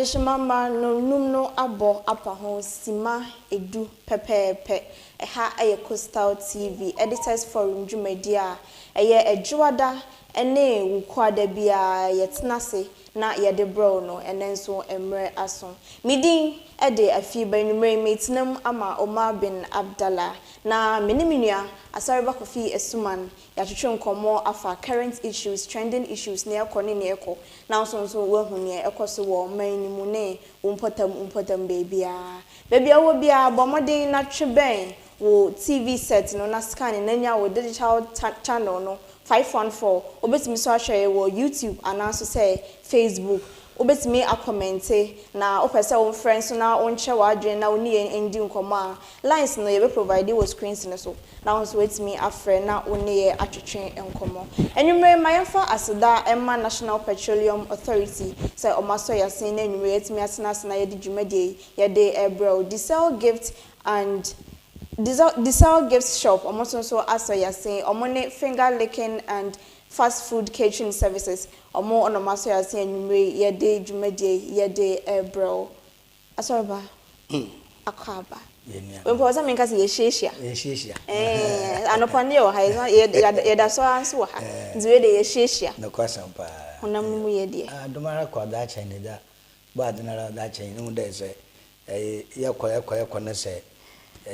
Adehyema mma no num no abɔ apa ho sima 10 pɛpɛɛpɛ. Ɛha yɛ Coastal TV Editors Forum dwumadi a ɛyɛ Adwoada ne Wukuada biara yɛtena ase na yɛde brɛ wo no, ɛnnɛ nso mmerɛ aso. Me din de Afiba, anwummerɛ yi meretena mu ama Omar bin Abdallah, na me ne me nua Asɔreba Kofi Asuman yɛatwetwe nkɔmmɔ afa current issues, trending issues, nea ɛkɔ ne nea ɛkɔ, na wo nso woahu nea ɛkɔ so wɔ ɔman no mu ne wo mpɔtam mpɔtam baabiara. Baabi a wowɔ biara, bɔ mmɔden na twe bɛn wo TV set no na scan na nya wo digital channel no 514. Wobɛtumi nso ahwɛ yɛn wɔ YouTube anaa nso sɛ Facebook. Wobɛtumi akɔmɛnte na wopɛ sɛ wofrɛ nso na wonkyerɛ w'adwene na wo ne yɛn ndi nkɔmmɔ a, lines no yɛbɛ provide wɔ screens no so na wo nso woatumi afrɛ na wo ne yɛn atwetwe nkɔmmɔ. Anwummere ma yɛmfa aseda mma National Petroleum Authority sɛ wɔn asɔ yɛn asen na anwummere yɛatumi atena ase na yɛde dwumadie yi yɛde rebrɛ wo. Diesel Gift and Diesel Diesel Gift Shop wɔn nso nso asɔ yɛn asen. Wɔn ne Finger Licking and Fast Food Catering Services wɔn na wɔn asɔ yɛn asen anwummere yi yɛde dwumadie yi yɛde rebrɛ wo. Asɔreba, akɔ aba. Yɛn Mepɛ sɛ menka sɛ yɛhyiahyia. Yɛhyiahyia. Anɔpa no yɛwɔ ha, yɛda so ara nso wɔ ha. Nti wei de yɛhyiahyia. Nokwasɛm paa. Honam no mu yɛ deɛ. Adom ara kɔ ɔda akyɛn ne da. Bɔ ade no ara ɔda akyɛn ne ho dɛ sɛ yɛkɔ yɛkɔ yɛkɔ ne sɛ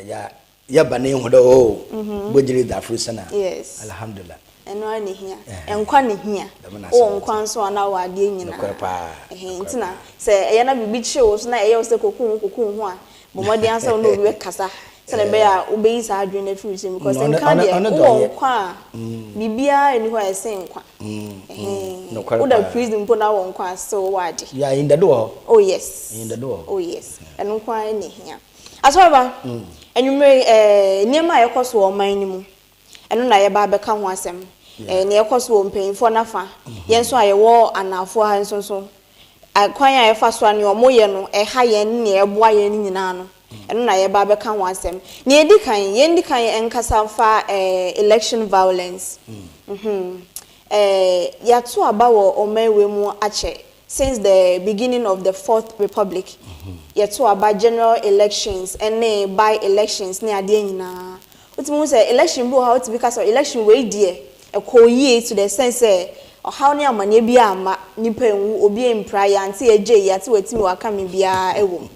ya yɛba ne hu dɛ o bɔgyere da aforo sɛn a. Yes. Alhamdulillah. Ɛno ara na ehia. Nkwa na ehia. Dɛm na Wowɔ asɛm nkwa nso a na wɔ adeɛ nyinaa. Nokorɛ paa. Nti na sɛ ɛyɛ na biribi kyere wo so na ɛyɛ wo sɛ koku ho koku ho a, bɔ mmɔden ara sɛ wo ne obi bɛkasa sɛdeɛ ɛbɛyɛ a wobɛyi saa adwene no afiri wo tirim because nka deɛ wowɔ nkwa a biribiara nni hɔ a ɛsen nkwa. Nokorɛ Woda paa. prison mpo na wowɔ nkwa a still wowɔ ade. Yeah, ayindado wɔ hɔ. Oh yes. Ayindado wɔ hɔ. Oh yes. Ɛno nko ara na ehia. Asɔreba, anwummere yi, nneɛma a ɛkɔ so wɔ ɔman no mu, ɛno na yɛba abɛka ho asɛm. Nea ɛkɔ so wɔ mpanyimfoɔ no afa, yɛn nso a yɛwɔ anaafoɔ ha nso so, kwan a yɛfa so a nea wɔyɛ no ɛha yɛn ne nea ɛboa yɛn no nyinaa no, ɛno na yɛba abɛka ho asɛm. Nea edi kan, yɛndi kan nkasa mfa election violence. Yɛato aba wɔ ɔman wei mu akyɛ since the beginning of the Fourth Republic. Yɛto aba general elections ne by elections ne adeɛ nyinaa. Wotumi hu sɛ election bi wɔ hɔ a wotumi ka sɛ election wei deɛ ɛkɔɔ yie to the extent sɛ ɔhaw ne amanneɛ bi amma, nnipa anwu, obi ampira, yɛante yɛgye, yɛate watumi waka me biara wɔ mu.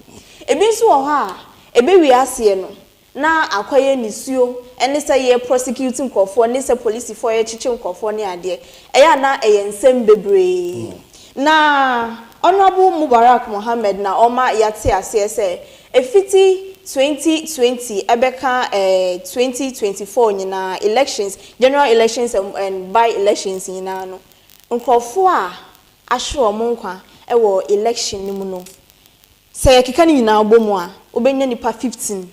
Ebi nso wɔ hɔ a ɛbɛwie aseɛ no na akɔyɛ nisuo ne sɛ yɛ prosecute nkurɔfoɔ ne sɛ polisifoɔ yɛkyekye nkurɔfoɔ ne adeɛ. Ɛyɛ a na ɛyɛ nsɛm bebree. Na Honourable Mubarak Mohammed na ɔma yɛate aseɛ sɛ ɛfiti 2020 ɛbɛka 2024 nyinaa elections, general elections and by elections nyinaa no, nkurɔfoɔ a ahwere wɔn nkwa wɔ election no mu no, sɛ yɛkeka ne nyinaa bɔ mu a, wobɛnya nipa 15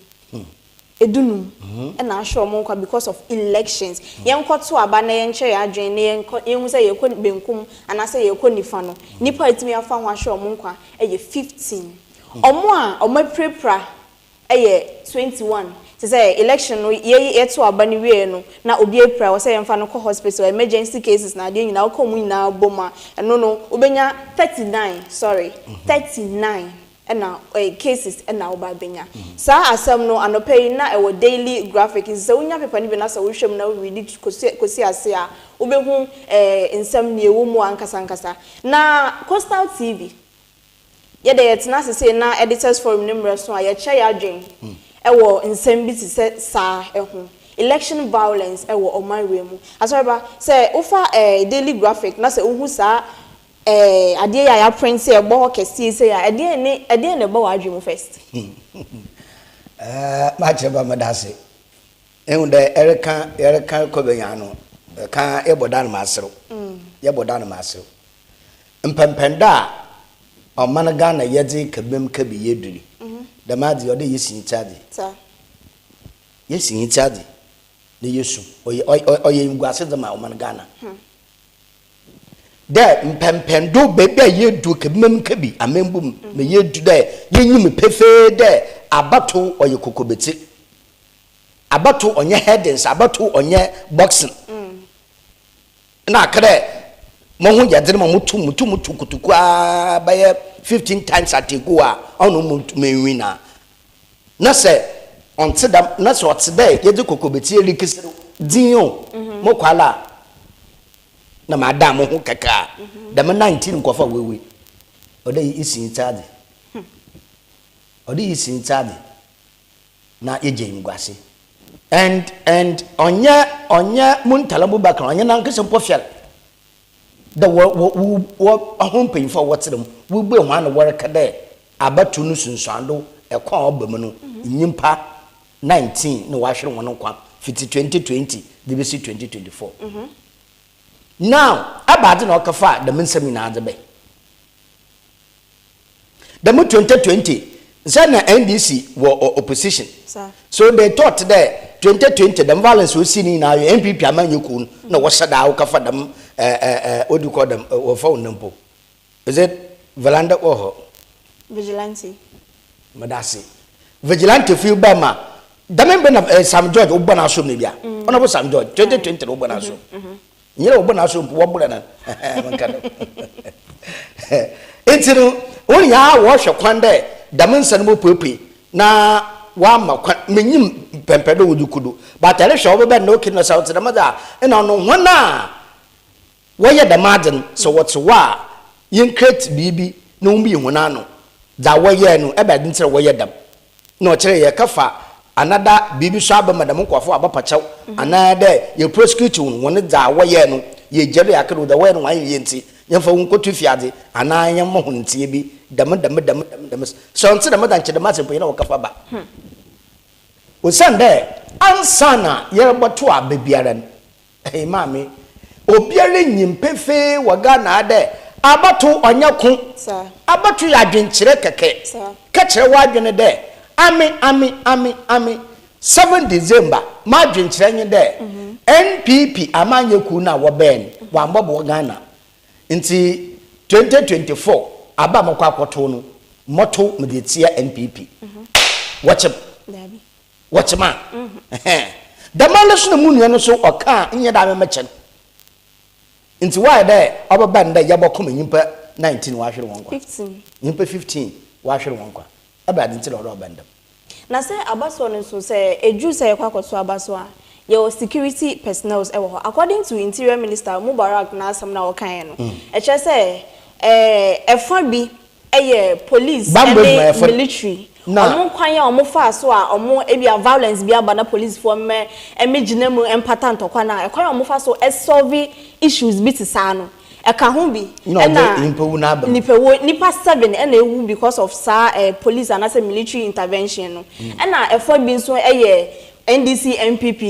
15 ɛna ahwere wɔn nkwa because of elections. Yɛnkɔto aba na yɛnkyerɛ yɛn adwene na yɛnkɔ yɛnhu sɛ yɛkɔ benkum anaasɛ yɛkɔ nifa no, nipa a ɛtumi afa ho ahwere wɔn nkwa yɛ 15. Ɔmo a ɔmo apirapira yɛ 21. Te sɛ election no yɛ yɛto aba no wie no na obi apira wɔ sɛ yɛmfa no kɔ hospital, emergency cases na adeɛ nyinaa wokɔ mu nyinaa bɔ mu a, ɛno no wobɛnya 39, sorry, 39 ɛna cases ɛna woba abɛnya. Saa asɛm no anɔpa yi na ɛwɔ Daily Graphic, nti sɛ wonya paper no bi na sɛ wohwɛ mu na woredi kɔsi ase a, wobɛhu nsɛm nea ɛwɔ mu ankasa ankasa. Na Coastal TV yɛde yɛtena ase sei na Editors Forum ne mmerɛ so a yɛkyerɛ yɛn adwene ɛwɔ nsɛm bi te sɛ saa ɛho election violence ɛwɔ ɔman wei mu. Asɔreba, sɛ wofa Daily Graphic na sɛ wohu saa adeɛ yi a yɛaprint sɛ ɛbɔ hɔ kɛseɛ sɛ a, ɛdeɛn ne ɛdeɛn na ɛbɔ w'adwene mu first? Makyerɛ ba meda ase. Ehu dɛ ɛreka yɛreka kɔ bɛnya no ɛka yɛbɔ da no ma aserew. Yɛbɔ da no ma aserew. Mpɛmpɛn da a ɔman Ghana yɛdze kabem kabi yɛduri. Dɛm adze ɔdɛ yɛsi ne ti adze. Yɛsi ne ti adze na yɛsu. Ɔyɛ ɔyɛ nguase dze ma ɔman Ghana. Dɛ mpɛmpɛndo beebi a yɛdu kabem kabi amambum na yɛdu dɛ yɛnyim pefee dɛ abato ɔyɛ kokobetsi. Abato ɔnyɛ headings, abato ɔnyɛ boxing. Na aka dɛ mo ho yɛ dzen ma mo tum mo tum tu kutuku aa bɛyɛ 15 times at a go a, ɔno mu ntumi win a. Na sɛ ɔnte dɛm, na sɛ ɔte dɛ yɛdze kɔkɔbɛti erikisiri dzin o, mo kwala a, na ma ada mo ho kɛkɛ a, dɛm 19 nkɔfo a wɔawu, ɔdɛ yi isi ntsi adze. Ɔde yi si ntsi adze na yɛgya enyimguase. And ɔnyɛ Muntala Abubakar, ɔnyɛ nankasa mpo fiar dɛ wɔ wɔ ho mpanyinfo a wɔtena mu wobue hɔn ano wɔreka dɛ abatow no sunsuando ɛkwan a ɔba mu no, nyimpa 19 na wɔahwere wɔn nkwa fiti 2020 de bɛsi 2024. Now, abaadze na ɔkafa dɛm nsɛm nyinaa dze bɛ dɛm 2020 sɛ na NDC wɔ opposition. So they thought dɛ 2020 dɛm violence osi ne nyinaa yɛ NPP amanyɛ kuo no na wɔhyɛ daa wɔkafa dɛm ɛɛ ɛɛ what do you call them, wɔfa wɔn mpo, is it veranda wɔ hɔ? Vigilante. Medase. Vigilante fi ba ma dɛm bɛ na Sam George wobɔ n'asom ne bia ɔna bɔ Sam George 2020 na wobɔ n'asom nyere wobɔ n'asom mpo wɔbɔ na menka no. Nti no wɔn nyinaa wɔhwɛ kwan dɛ dɛm nsa no mu puepue na wama kwan menyim pɛmpɛ dɛ wɔdze kudu, but ɛrehwɛ wɔbɛbɛ na okay, na sɛ ɔte dɛm dze a, ɛna ɔno hɔn a wɔyɛ dɛm adze no, sɛ wɔte hɔ a, yɛn create biribi na wɔn yi hɔn ano dza wɔyɛ no ɛbɛ adi nkyerɛ wɔyɛ dɛm na ɔkyerɛ yɛ kafa anada biribi so aba ma dɛm nkurɔfoɔ aba pakyɛw anaa dɛ yɛ prosecute wɔn dza wɔyɛ no, yɛ gya do yɛ akado dza wɔyɛ no wɔn ayɛ yɛ, nti yɛmfa wɔn nkɔtu fiadze anaa yɛmmɔ ho ntie bi dɛm dɛm dɛm dɛm dɛm. Sɛ ɔnte dɛm da nkyɛn dɛm asɛm mpo yɛn na wɔkafa ba osiane dɛ ansa na yɛrebɔto aba biara no, ɛyɛ maame obiara nyim pefee wɔ Ghana ha dɛ abato ɔnyɛ ko. Abato yɛ adwenkyerɛ kɛkɛ. Kɛkyerɛ w'adwene dɛ ame ame ame ame 7 December m'adwenkyerɛ nye dɛ NPP amanyɛ kuo no a wɔbɛn no wɔambɔboa Ghana, nti 2024 aba a mɔkɔ akɔto no, mɔto mede tia NPP. Wɔkyem. Dabi. Wɔkyem a dɛm ara so na mu nua no so ɔka a nyɛ dɛ amemɛkyɛ no, nti wɔayɛ dɛ ɔbɛba no dɛ yɛbɔkɔ ma nyimpa 19 wɔahwere wɔn nkwa. 15. Nyimpa 15 wɔahwere wɔn nkwa, ɛbɛ ade nti na ɔdɛ ɔbɛn dɛm. Na sɛ abasoɔ no nso, sɛ edu sɛ yɛkɔ akɔto abasoɔ a, yɛwɔ security personnel ɛwɔ hɔ. According to Interior Minister Mubarak n'asɛm na ɔkaeɛ no, ɛkyerɛ sɛ ɛfa bi ɛyɛ police Bambɔ ɛne adwumayɛfo military. Ɔmo kwan a ɔmo fa so a ɔmo ebi a violence bi aba na policefoɔ mmɛ ɛmɛ gyina mu ɛmpata ntɔkwa, na ɛkwan a ɔmo fa so ɛsolve issues bi te saa no, ɛka ho bi. Na ɔde nyimpa wu n'aba mu. Nipa wo, nipa seven ɛna ewu because of saa police anaasɛ military intervention no. Ɛna ɛfɔ bi nso ɛyɛ NDC, NPP,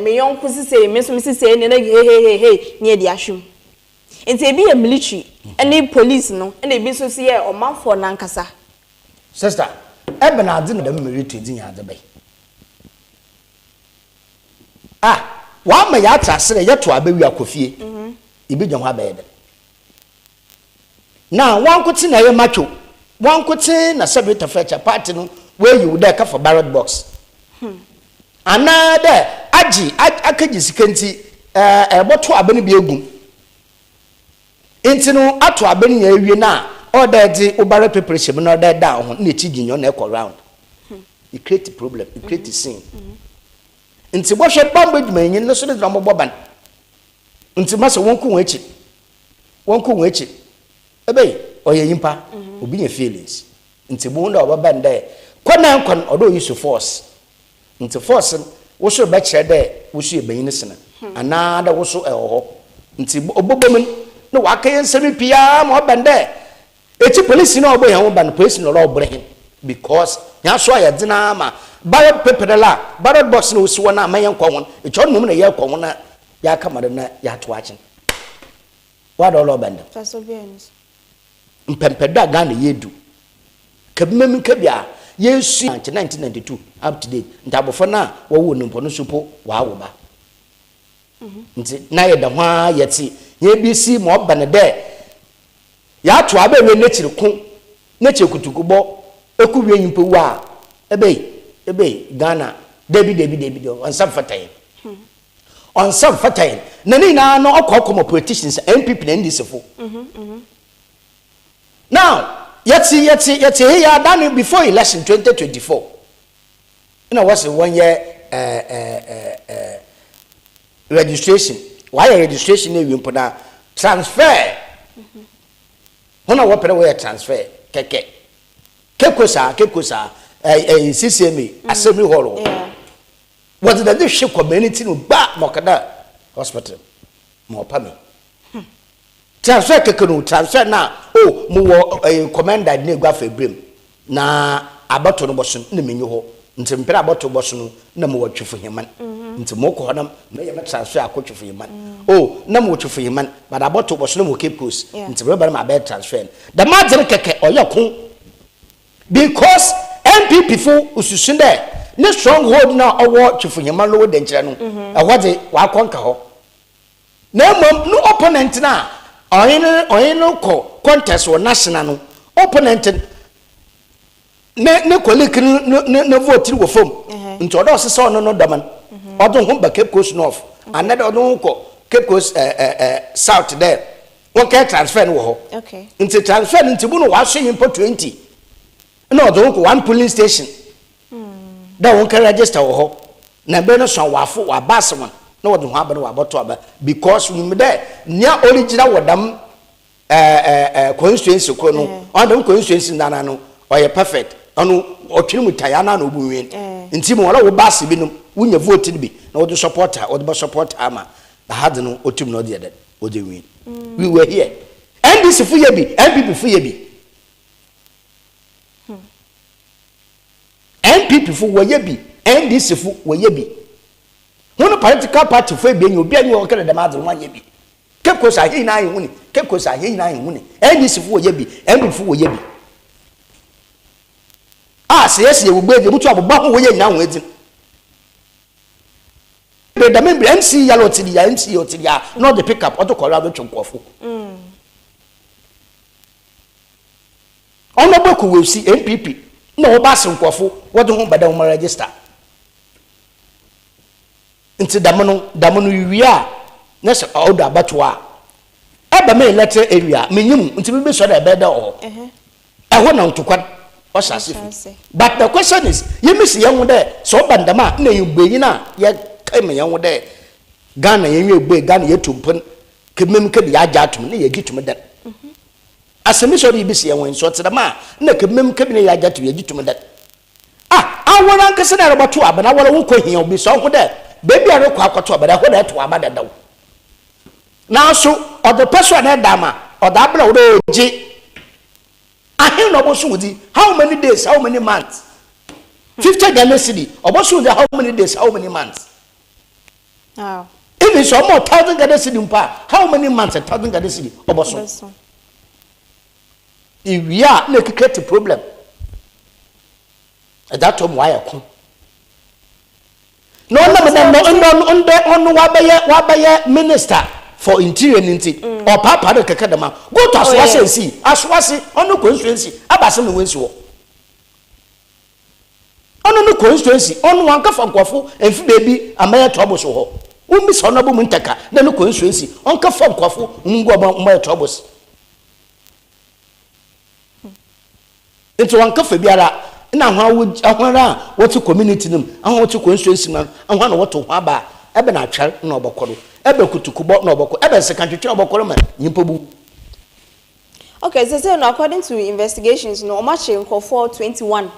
me yɔnko sise, me nso me sise ne ne hehehehe ne yɛde ahwɛ mu. Nti ebi yɛ military ɛne police no, ɛna ebi nso so yɛ ɔmanfoɔ nankasa. Sister, ɛbɛn adze na dɛm military dzi yɛn adze bɛyɛ a wama yɛ ate ase dɛ yɛto abɛwi akɔ fie, ebi gya ho abɛyɛ dɛ na wankote na ɛyɛ macho wankote na sɛbi tafɛkyɛ party no wɔayi wo dɛ kafa ballot box anaa dɛ agye akagye sika, nti ɛbɔto aba no bi egum, nti no ato aba no nyɛ awie na ɔdɛ ɛde wo ballot paper hyɛ mu na ɔdɛ da ho na ekyi gyinyɔ na ɛkɔ round. It create problem, it create scene. Nti wɔhwɛ bambɔ adwumayɛnyi no so de na wɔbɔ ban, nti masa wɔn kɔ wɔn akyi, wɔn kɔ wɔn akyi, ɛbɛyi ɔyɛ nyimpa, obi nya feelings, nti bo dɛ ɔbɛba no dɛ kɔ na nkɔ no ɔdɛ oyi so force, nti force no woso bɛkyerɛ dɛ woso yɛ banyin sena anaa dɛ woso ɛwɔ hɔ, nti ɔbɔbɔ mu na waka yɛn nsɛm pii ma ɔbɛn dɛ eti polisi na ɔbɔ yɛn ho ban, polisi na ɔbɔ hɛn because yɛn aso ayɛ dena ama ballot paper la, ballot box na osi hɔ na ama yɛn kɔ ho etwa ɔno mu na yɛ kɔ ho na yɛaka ma do na yɛato akyen wada ɔlɔ ɔbɛn dɛm. Faso bi ɛni so. Mpɛmpɛdo a Ghana yɛdu kabimam kabi a yɛsu nkyɛ 1992 up to date, nti abɔfra no a wɔwɔ no mpo no so po wɔawo ba, nti na yɛda ho a yɛte yɛn bi si ma ɔba no dɛ yɛato abɛwie n'akyiri ko n'akyiri kutukubɔ eku wie nyimpa wu a ɛbɛyi ɛbɛyi Ghana. Dabi dabi dabi dabi, ɔnsa mfata yɛn, ɔnsa mfata yɛn, na ne nyinaa no ɔkɔ ɔkɔ ma politicians, NPP na NDC fo. Now Yɛte he yɛ adane before election 2024 na wɔsi wɔnyɛ ɛɛ ɛɛ ɛɛ registration. Wɔayɛ registration na ewie mpo na transfer ho na wɔpɛ dɛ wɔyɛ transfer kɛkɛ. Keko saa, keko saa, ɛɛ ɛɛ CCMA assembly hall hɔ wɔde dade hwe community no gba ma ɔkada hospital ma ɔpa mi transfer kɛkɛ no. Transfer na o mo wɔ ɛɛ commander ne egu afɔ ebirem na abɔto no bɔso na menyi hɔ, nti mpere abɔto bɔso no na mo wɔ Twifo Heman, nti mo kɔ hɔ na mɛyɛ mɛ transfer akɔ Twifo Heman o, na mo wɔ Twifo Heman, but abɔto bɔso na mo wɔ Cape Coast. Nti mɛba na ma abɛyɛ transfer no dɛm adze no kɛkɛ ɔyɛ ko because NPP fo osusu dɛ ne stronghold na ɔwɔ Twifo Heman Lower Denkyerɛ no, ɛhɔ dze wakɔ nka hɔ, na mmom no opponent na ɔyɛ no kɔ contest wɔ national no, opponent ne colleague no ne vote wɔ fam, nti ɔdɔ ɔsesa ɔno no dɔm no ɔde ho ba Cape Coast North anaa dɛ ɔde ho kɔ Cape Coast ɛɛ ɛɛ South dɛ wɔnkɛ transfer no wɔ hɔ. Nti transfer no nti mu no wɔaso nyimpa 20 na ɔde ho kɔ one polling station dɛ wɔnkɛ register wɔ hɔ, na bɛrɛ no sɔn wafo waba ase wɔn na wɔde ho aba no wabɔto aba because wɔn dɛ nea ɔregyina wɔ dam ɛɛ ɛɛ ɛɛ constituency koro no, ɔno dɛm constituency nana no ɔyɛ perfect, ɔno ɔtwene mu taya na obu win. Nti mu wɔn a wɔba ase bi no wonya vote no bi na wɔde support a wɔde bɛ support ama na ha de no otum na ɔde yɛ dɛ ɔde win. We were here, NDC fo yɛ bi, NPP fo yɛ bi, NPP fo wɔyɛ bi, NDC fo wɔyɛ bi, wɔn political party fo ebien obi a nyi wɔn kɛlɛ dɛm adze wɔn anyɛ bi. Cape Coast ahe nyinaa yɛ hu ni, Cape Coast ahe nyinaa yɛ hu ni, NDC fo wɔyɛ bi, NPP fo wɔyɛ bi a sɛ yɛsi yɛ wɔ edi mutu abobɔ ho wɔyɛ nyinaa ho edi bere dɛm bere MC yɛlɛ ɔte di ya, MC ɔte di ya na ɔde pick up ɔde kɔrɔ ɔde twe nkɔfo ɔno bɔ kɔ wɔ NPP na ɔba ase nkɔfo wɔde ho bɛda wɔn register. Nti dɛm no wie a na sɛ ɔdo abatoɔ a ɛba me electoral area menyim, nti mi bi sɔ dɛ ɛbɛyɛ dɛ wɔ hɔ ɛhɔ na ntokwa ɔhyɛ ase fi. But the question is, yɛmi si yɛn ho dɛ sɛ ɔba ndɛm a na yɛn bu enyin a yɛka ma yɛn ho dɛ Ghana yɛn nwi ebue, Ghana yɛtu mpon kemem kebi yɛagye atum ne yɛgye tum dɛ asɛmi sɛ ɔde yi bi si yɛn ho nso ɔte dɛm a na kemem kebi ne yɛagye atum yɛgye tum dɛ ah awɔre ankasa na yɛrebɛto aba na awɔre wokɔ hia obi sɛ ɔho dɛ beebi a rekɔ akɔto aba dɛ ɛhɔ na ɛto aba dadaw, nanso ɔde pɛ so a na ɛda ama ɔde abere a wɔde ɔgye ahen na ɔbɔ so wɔ di how many days, how many months? 50 Ghana cedi ɔbɔ so wɔ di how many days, how many months? Even sɛ ɔmɔ 1,000 Ghana cedi mpo a, how many months 1,000 Ghana cedi ɔbɔ so? Iwia na ekeke te problem ɛda to mu ayɛ ko na ɔnam dɛ no ndɛ ɔno wabɛyɛ minister for interior ne nti ɔpaapaa de kɛkɛ dɛm a go to Asawase nsi Asawase ɔno constituency abase na wɔnsi hɔ, ɔno no constituency ɔno wankafa nkurɔfo mfi beebi amayɛ troubles wɔ hɔ. Wɔmmisa ɔno abɔ mu ntaka na no constituency ɔnkafa nkurɔfo ngu ɔmo ɔmayɛ troubles, nti wɔnkafa biara na ho ahoara a wɔte community no mu aho wɔte constituency mu aho na wɔto ho aba a ɛbɛ na atwɛre na ɔbɛkɔ do, ɛbɛ kutukubɔ na ɔbɛkɔ, ɛbɛ nsekantwetwe na ɔbɛkɔ no ma nyimpa bu. Okay, so no, according to investigations no, ɔmo akyere nkurɔfoɔ 21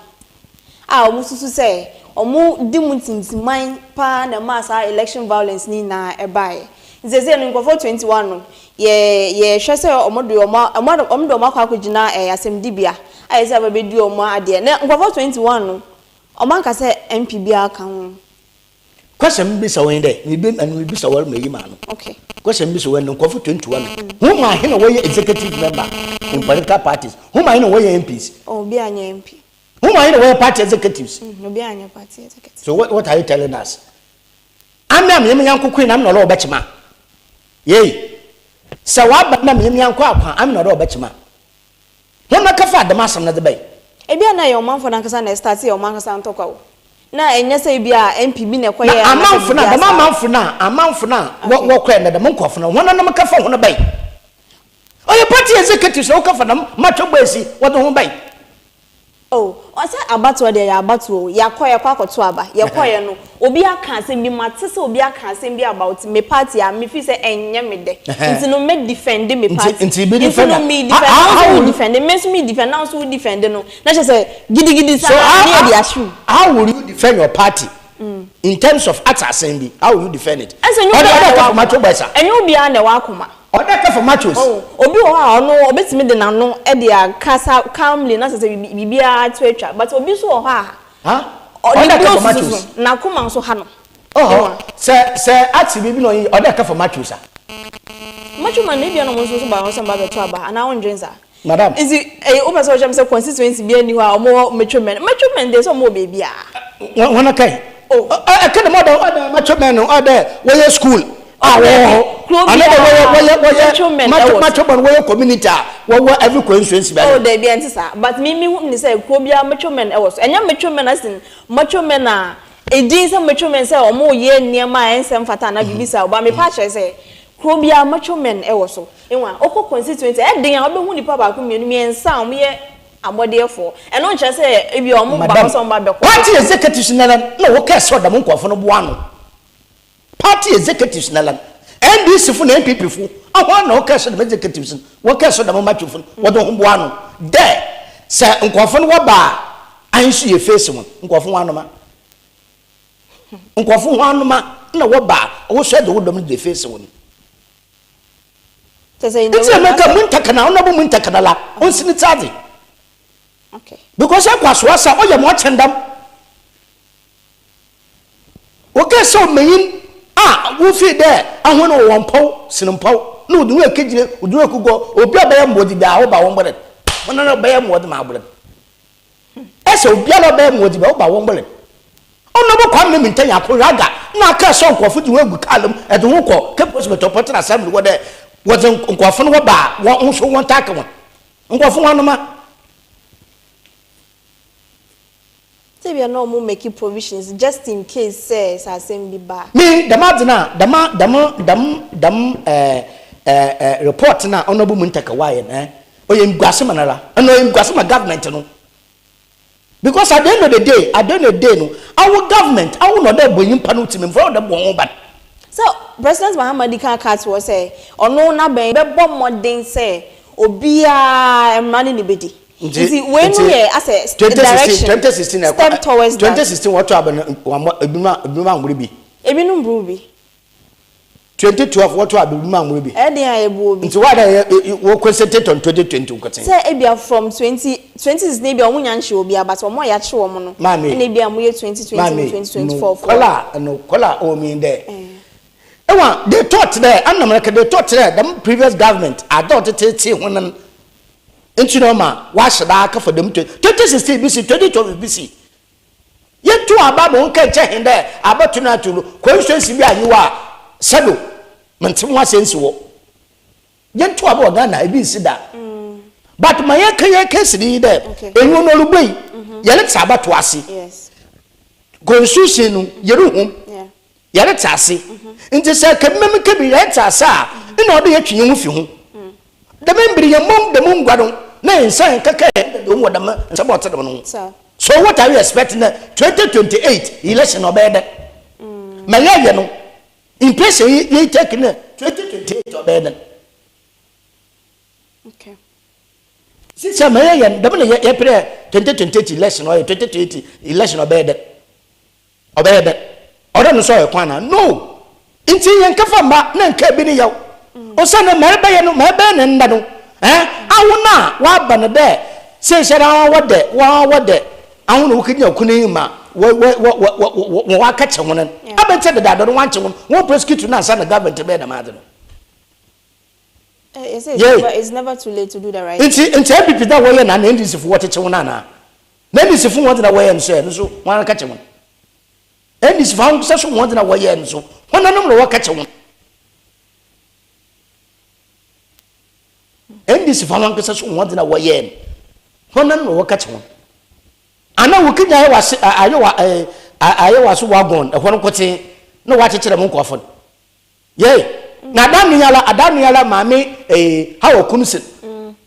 a ɔmo susu sɛ ɔmo di mu ntintiman paa na ɛmaa saa election violence ni nyinaa ɛbaeɛ. Nti sɛ no nkurɔfoɔ 21 no yɛ yɛhwɛ sɛ ɔmo de ɔmo akɔ akɔgyina asɛmdibea a yɛ sɛ abɛbɛdi ɔmo adeɛ, na nkurɔfoɔ 21 no ɔmo anka sɛ MP biara ka ho. Question bi bisa wɔn dɛ mibi ɛnu mi bisa wɔn ma eyi ma no. Question bi bisa wɔn nkurɔfo 21 ho ma ahe na wɔyɛ executive member in political parties? Ho ma ahe na wɔyɛ MPs? Obi anyɛ MP. Ho ma ahe na wɔyɛ party executives? Obi anyɛ party executive. So what are you telling us? Ami a mìíràn yanko queen ami na ɔlɔ ɔbɛkyima yei sɛ waba na mìíràn yanko akwa ami na ɔlɔ ɔbɛkyima wɔn na kafa adama asɛm na de bɛyi. Ebi a na yɛ ɔmanfo nankasa na ɛstart yɛ ɔman ankasa ntɔkwa o, na ɛnyɛ sɛ ebi a MP bi na ɛkɔyɛ. Na amanfo na dɛm amanfo na wɔkɔɛ na dɛm nkɔfo na wɔn anam kafa wɔn bɛyi. Ɔyɛ party executives na wɔka fa dɛm macho boys yi wɔdze ho bɛn. Oh, ɔsɛ abatoɔ deɛ yɛ abatoɔ o. Yɛakɔ yɛkɔ akɔto aba. Yɛkɔeɛ no, obi aka asɛm bi, mate sɛ obi aka asɛm bi about me party a, me feel sɛ ɛnyɛ me dɛ. Nti no, mɛ defend me party. Nti bi Nti defend no, a, me how defend, na how wo how nso wo will you defend, me nso me defend, na wo nso wo defend no, na kyerɛ sɛ gidigidi so saa how ne yɛde how ahyew. how will you defend your party in terms of ate asɛm bi, how will you defend it? Ɛsɛ ɛnyɛ Ɔdɛ obiara ɔdɛ na ka ɛwɔ for macho akoma. boys a. Ɛnyɛ obiara na ɛwɔ akoma. Ɔdɛ ka for machos. Oh, obi wɔ hɔ a ɔno obetumi de n'ano de akasa calmly na sɛ sɛ biribiara to atwa, but obi nso wɔ hɔ a Huh? ɔde Ɔdɛ ka for blows machos. soso n'akoma nso ha no. Ɔhɔ Ewa. sɛ ate biribi na ɔnye ɔdɛ ka for machos a. Macho man na ebia na ɔmo nso so ba hɔ sɛ ɔmo ba bɛto aba anaa ɔndwen saa? Madam. Nti ɛyɛ wopɛ sɛ ɔkyerɛ me sɛ constituency bi ani hɔ a ɔmo wɔ macho men? Macho men deɛ sɛ ɔmo wɔ beebiara. Wɔn kan. Oh. Ɛka dɛm ɔdɛ macho men no ɔdɛ wɔyɛ school a Oh, wɔwɔ dabi. hɔ. Kuro Ana dɛ wɔyɛ biara wɔyɛ wɔyɛ macho men macho ɛwɔ so. Macho men wɔyɛ community a wɔwɔ every constituency bi. Oh, dabi, ɛnte saa. But me hu ni sɛ kuro biara macho men ɛwɔ so. Ɛnyɛ macho men as in macho men a edin sɛ macho men sɛ ɔmo yɛ nneɛma a ɛnsɛ mfata anaa biribi saa. But mepa akyerɛ sɛ kuro biara macho men ɛwɔ so. Ewa, okɔ constituency ɛden a wobɛhu nipa baako, mmienu, mmiɛnsa a ɔmo yɛ abɔdeɛfoɔ. Ɛno nkyerɛ sɛ ebi a ɔmo ba hɔ Madam, sɛ ɔmo ba bɛkɔ. Party executives nana na wɔka sɛ ɔdam nkɔfo no boa no. Party executives nana, NDC fo na NPP fo ahɔn na wɔka sɛ dɛm executives no wɔka sɛ dɛm macho fo no wɔde ho boa no dɛ sɛ nkɔfo no wɔba a ahenso yɛ face wɔn nkɔfo ho anoma nkɔfo ho anoma na wɔba a wɔsɔ de wɔdɔm no de face wɔn. Kyerɛ sɛ in the Nti way na mɛka asɛ mu ntakana ɔnabɔ mu ntakana la ɔnsi ne ti because ɛkɔ asoa sa ɔyɛ ma ɔkyɛn dam wɔkɛ sɛ ɔmanyin a wofi dɛ ahɔn no wɔwɔ mpɔw sene mpɔw na wɔde wɔn akɛgyina wɔde wɔn akugɔ obi a ɔbɛyɛ mmɔde bi a ɔba wɔn bɔlɛ wɔn nana ɔbɛyɛ mmɔde ma abɔlɛ ɛsɛ obiara ɔbɛyɛ mmɔde bi a ɔba wɔn bɔlɛ. Ɔnabɔ Kwame Minta Nyako raga na aka sɛ nkurɔfo de wɔn agu kaa mu ɛde ho kɔ Cape Coast Metropolitan Assembly wɔ dɛ wɔdze nkurɔfo no wɔba a wɔn nso wɔn taake wɔn nkurɔfo wɔn anoma. Sɛ ebia na ɔmo make provisions just in case sɛ asɛm bi ba. Me dɛm adze na dɛm dɛm dɛm dɛm ɛɛ ɛɛ report na ɔnabɔ mu ntaka waayɛ no ɔyɛ nguase ma nara ɛna ɔyɛ nguase ma government no, because at the end of the day, at the end of the day no, awo government awo na ɔdɛ bɔ nyimpa no tìmɛ nfa ɔdɛ bɔ ho ban. Sɛ President Mahama di kan ka to hɔ sɛ ɔno n'abɛn bɛbɔ mmɔden sɛ obiara mmara ne ne bɛdi. Nti wei no yɛ asɛ direction, 2016 step towards that. 2016 wɔtɔ aba no wɔn ebinom anwere bi. Ebinom buru bi. 2012 wɔtɔ aba, ebinom anwere bi. Ɛden a ebu obi. Nti wɔn a yɛ wɔ concentrate on 2020 nkoten. Sɛ ebia from 2016 ebia wɔn nya nhyɛ obi aba sɛ wɔn a yɛakye wɔn no. Maame. Ɛna ebia wɔn yɛ 2020 2024 fo. Kɔla no kɔla a ɔwɔ mi dɛ ewa they thought dɛ anam reka they thought dɛ dɛm previous government ade ɔtetete ho no nti na ɔma wahyɛ daa aka for dɛm 2016 bi si 2012 bi si yɛtu aba ma wɔn kɛnkyɛn hen dɛ abɛto no ato no constituency bi anyiwa a sɛdo mente ho asɛ nsi wɔ yɛnto aba wɔ Ghana ebi nsi da, but ma yɛka si yi dɛ enyu no ɔlugbo yi yɛrete abato ase constitution no yɛrehu yɛrete ase. Nti sɛ kabimam kabi yɛrete ase a ɛna ɔde yɛtwe yɛn ho fi ho dɛm mbiri yɛn mom dɛm ngua no na yɛn nsa yɛn kaka yɛn dɛm wɔ dɛm nsɛm a ɔte dɛm no ho. So what are you expecting na 2028 election ɔbɛyɛ dɛ ma yɛyɛ no impression yi yɛ take na 2028 ɔbɛyɛ dɛ? Sisi ma yɛyɛ no dɛm na yɛpere 2028 election ɔyɛ 2028 election ɔbɛyɛ dɛ? Ɔbɛyɛ dɛ ɔdɛ no so ɔyɛ kwan na no nti yɛn kafa mba na nka bi ne yaw ɔsɛ mɛrɛ bɛyɛ no mɛrɛ bɛyɛ ne nda no awo na waba no dɛ sɛsɛ na wawɔ dɛ wawɔ dɛ awo na wokenya okunu yi ma wɔ wɔ wɔ wɔ wɔ wɔ waka kyɛ ho no abɛnkyɛ deda no wankye ho wɔn prosecute no ansa na government bɛyɛ dɛm ade no. Yɛ it's never too late to do the right. Nti NPP da wɔyɛ na NDC fo wɔkyekyɛ ho no anaa na NDC fo wɔn de na wɔyɛ no so yɛ no so wɔn aka kyɛ ho NDC fo ahosuo so wɔn de na wɔyɛ no so wɔn nanom na wɔka kyɛ ho NDC fo ahosuo so wɔn de na wɔyɛ no wɔn nanom na wɔka kyɛ ho ana wɔkenya ayɛ wase ayɛ wa ayɛ wase wagon ɛhɔ no nkoten na wɔakyekyere mo nkɔfo no yɛ. Na adan yala maame Hawa Koomson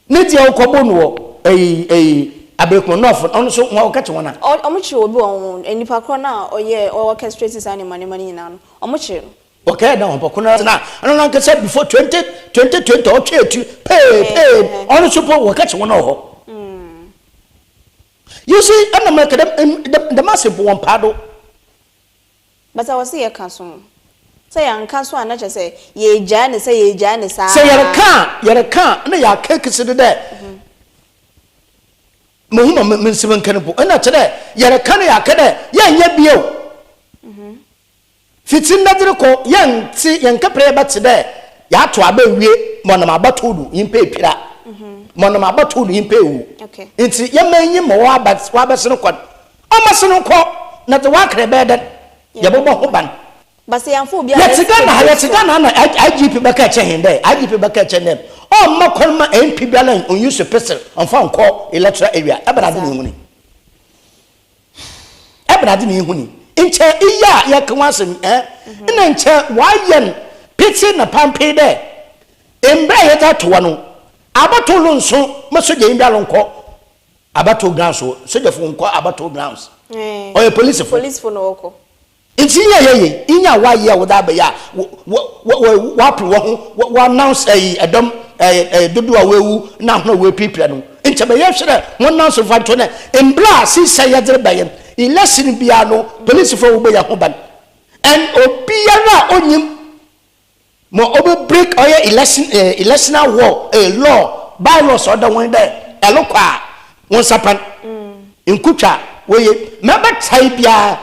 ne deɛ ɔkɔbɔ no wɔ ɛyi ɛyi Ablekuma North, ɔno nso wɔn ɔka kyerɛ wɔn a. Ɔmo kyerɛ obi wɔ wɔn nipa korɔ na ɔyɛ orchestrate saa nneɛma no nyinaa no, ɔmo kyerɛ no. Wɔkɛyɛ dɛ wɔn kɔnɔ na ɔno nankasa before 2020 ɔtwe etu pee pee, ɔno nso po wɔka kyerɛ wɔn wɔ hɔ. You see, ɛna mɛ kɛ dɛm dɛm ase po wɔn paa do. Bata wɔ se yɛ ka so sɛ yɛnka so a, na kyerɛ sɛ yɛgyaa ne sɛ yɛgyaa ne saa. Sɛ yɛreka na yɛaka kisi do dɛ mo hu ma me nsɛm nka no po, ɛna kyerɛ dɛ yɛreka na yɛaka dɛ yɛnyɛ bio fiti ndadere kɔ, yɛnte yɛnka pere yɛbɛte dɛ yɛato aba ewie ma ɔnam abatow do nyimpa epira, ma ɔnam abatow do nyimpa ewu. Nti yɛma enyi ma wɔaba wɔabɛse kɔ, ɔmɛse no kɔ na dze wakra bɛyɛ dɛ yɛbɛbɔ ho ban. Basa yɛnfo obi a. Yɛte Ghana ha, yɛte Ghana ha na IGP bɛka ɛkyɛ hen dɛ IGP bɛka ɛkyɛ dɛ ɔmma kwan ma MP biara on use pistol ɔmfa nkɔ electoral area. Ɛbɛn ade na ihu ni? Ɛbɛn ade na ihu ni? Nkyɛn iyi a yɛka ho asɛm ɛna nkyɛn wayɛ no pete na pampe dɛ mbrɛ a yɛdze ato hɔ no, abatow no nso ma sogya yi biara nkɔ abatow grounds o, sogyafo nkɔ abatow grounds, ɔyɛ polisifo. Polisifo na wɔkɔ. Nti nyɛ yɛyɛ inya wayɛ a wɔde abɛyɛ a wɔ wapere wɔ ho wɔ announce ɛyi ɛdɔm ɛɛ ɛɛ dodoɔ a wɔawu na ahono a wɔapirapira no, nkyɛn bɛyɛ hwɛ dɛ wɔn announce fa nto dɛ mbra a sisa yɛdze bɛyɛ election biara no, polisifo a wɔbɛyɛ ho ban and obiara a onyim ma ɔbɛ break ɔyɛ election electional law law bylaws ɔda wɔn dɛ ɛlokɔ a wɔn nsa pan nkutwa wɔyɛ mɛbɛtae biara,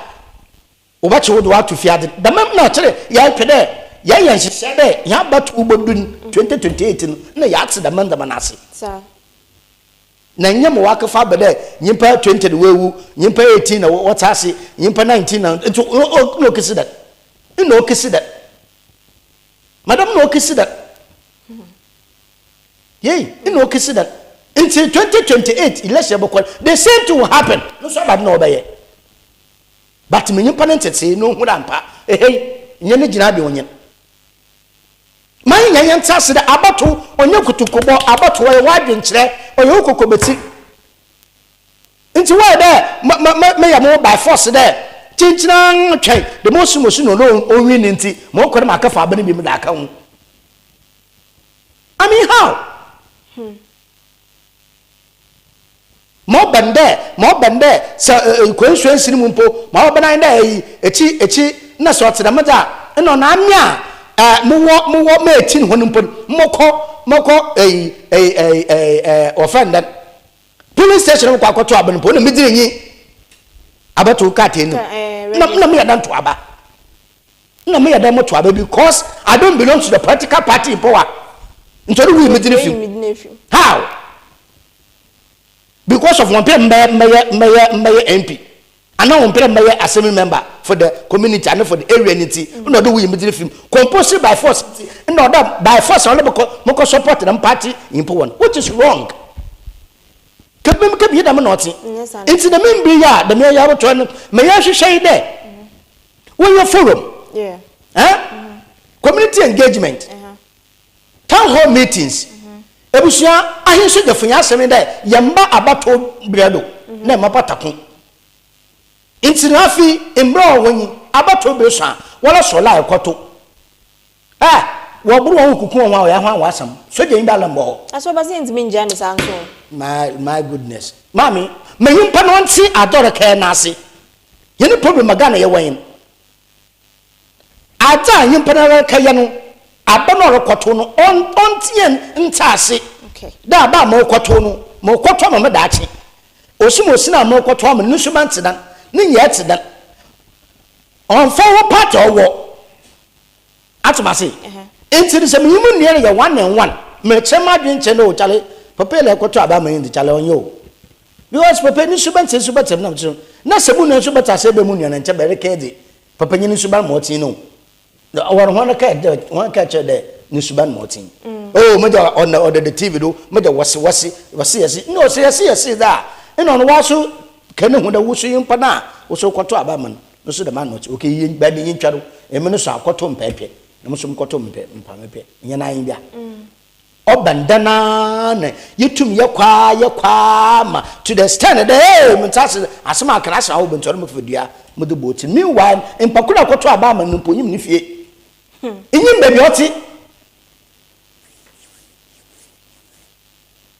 wɔbɛkye wo de wato fiade dɛm na ɔkyerɛ yɛhwɛ dɛ yɛyɛ nhyehyɛ dɛ yɛn abatow bɔdu 2028 no na yɛate dɛm ndɛm no ase. Na nyɛ ma wakɛfa aba dɛ nyimpa 20 na wɔawu, nyimpa 18 na wɔte ase, nyimpa 19 na nti na okesi dɛ na okesi dɛ madam na okesi dɛ yei na okesi dɛ. Nti 2028 election bɛkɔ, the same thing will happen no so aba de na ɔbɛyɛ, but me nyimpa no ntetee na ohun ampa ehei nyɛ ne gyina de onye maa yɛn yɛn nte ase dɛ abato ɔnyɛ kutukubɔ, abato ɔyɛ wadwenkyerɛ, ɔyɛ wo kokobɛti. Nti wɔyɛ dɛ ma ma ma meyɛ mo by force dɛ kyenkyena twɛn de mo si mo si no no onwi ne nti mo kɔ de ma akɛfa aba no bi mu da aka ho. I mean, how? Ma ɔbɛn dɛ ma ɔbɛn dɛ sɛ constituency no mu mpo ma ɔbɛn ayɛ dɛ ɛyi ekyi ekyi na sɛ ɔte dɛm dze a, ɛna ɔna ame a mowɔ mowɔ ma eti ne hɔ no mpo mokɔ ɛyi ɛyi ɛyi ɛyi wɔfɛn dɛ polling station mokɔ akɔto aba no mpo na medzi n'enyi abɛto krataa no na meyɛ dɛ nto aba na meyɛ dɛ moto aba because I don't belong to the political party in power. Nti ɔde wuyi medzi ne fi how? Because of wɔn pɛ mbɛyɛ MP ana wɔn pɛ mbɛyɛ assembly member for the community and for the area ni ti ɛna ɔde wuyi medzi ne fi compulsory by force ti ɛna ɔda by force ɔde bɛkɔ mokɔ support na party in power, which is wrong. Kebim kebi yi dɛm na ɔte nti dɛm mbiri yi a dɛm yɛ yɛrotɔ no mɛ yɛhwehwɛ yi dɛ wɔyɛ forum, community engagement, town hall meetings. Ebusua ahensogyafo yɛn asɛm dɛ yɛmba abato berɛ do na ɛma patako nti na afei mmerɛ a wɔwɔ nyi abato bere so a wɔlɛ sɔ la ɛkɔto ɛ wɔboro wɔn kuku wɔn a ɔyɛ ho awɔ asɛm sogya yi ba lɛ mbɔ hɔ. Aso ɔba sɛ yɛntumi ngyaa ne saa nso. My goodness, maame, ma nyimpa no ɔnte adɔre kɛɛ n'ase. Yɛne problem a Ghana yɛwɔ yɛn adze a nyimpa no rekɛyɛ no, aba no ɔrekɔto no, ɔnte yɛn nte ase dɛ aba a mɔrekɔto no, mɔrekɔto ama me daakye osi ma osi na mɔrekɔto ama no nso ma nte dan ne nyɛ te dan ɔnfa wɔ party ɔwɔ atem ase. Nti no sɛ menyi mu nnua no yɛ one and one, mekyerɛ m adwene kyerɛ no o, kyale papa yi na ɛkɔto aba ama yi nti kyale ɔnyɛ o, because papa ni nso bɛnte nso bɛtɛm nam kyerɛ na sɛ mu nua nso bɛte ase bɛ mu nua no nkyɛn bɛreka de papa nyi ne suban ma ɔten no wɔn ho no ka dɛ wɔn ka kyerɛ dɛ ne suban ma ɔten o mogya ɔna ɔde de TV do mogya wɔse wɔse wɔse yɛse na ɔse yɛse yɛse dɛ a ɛna ɔno waso ka ne ho dɛ woso yi mpa na woso kɔto aba ama no nso dɛm ano ɔte okay yi bɛde yi ntwa do ɛmi no so akɔto mpɛɛpɛ. Na mo so mokɔto mepɛ mpa mepɛ nyɛ n'ayen bia. Ɔba no dɛn ara na yetum yɛkɔ ara yɛkɔ ara ma to the extent dɛ ee mentse ase asɛm a aka no asɛm a wɔbɔ ntsi ɔno mekɔfa dua medze bɔ tsir. Meanwhile nyimpa kor a ɔkɔtoo aba ama no mpo onyim ne fie. Inyim beebi a ɔtse.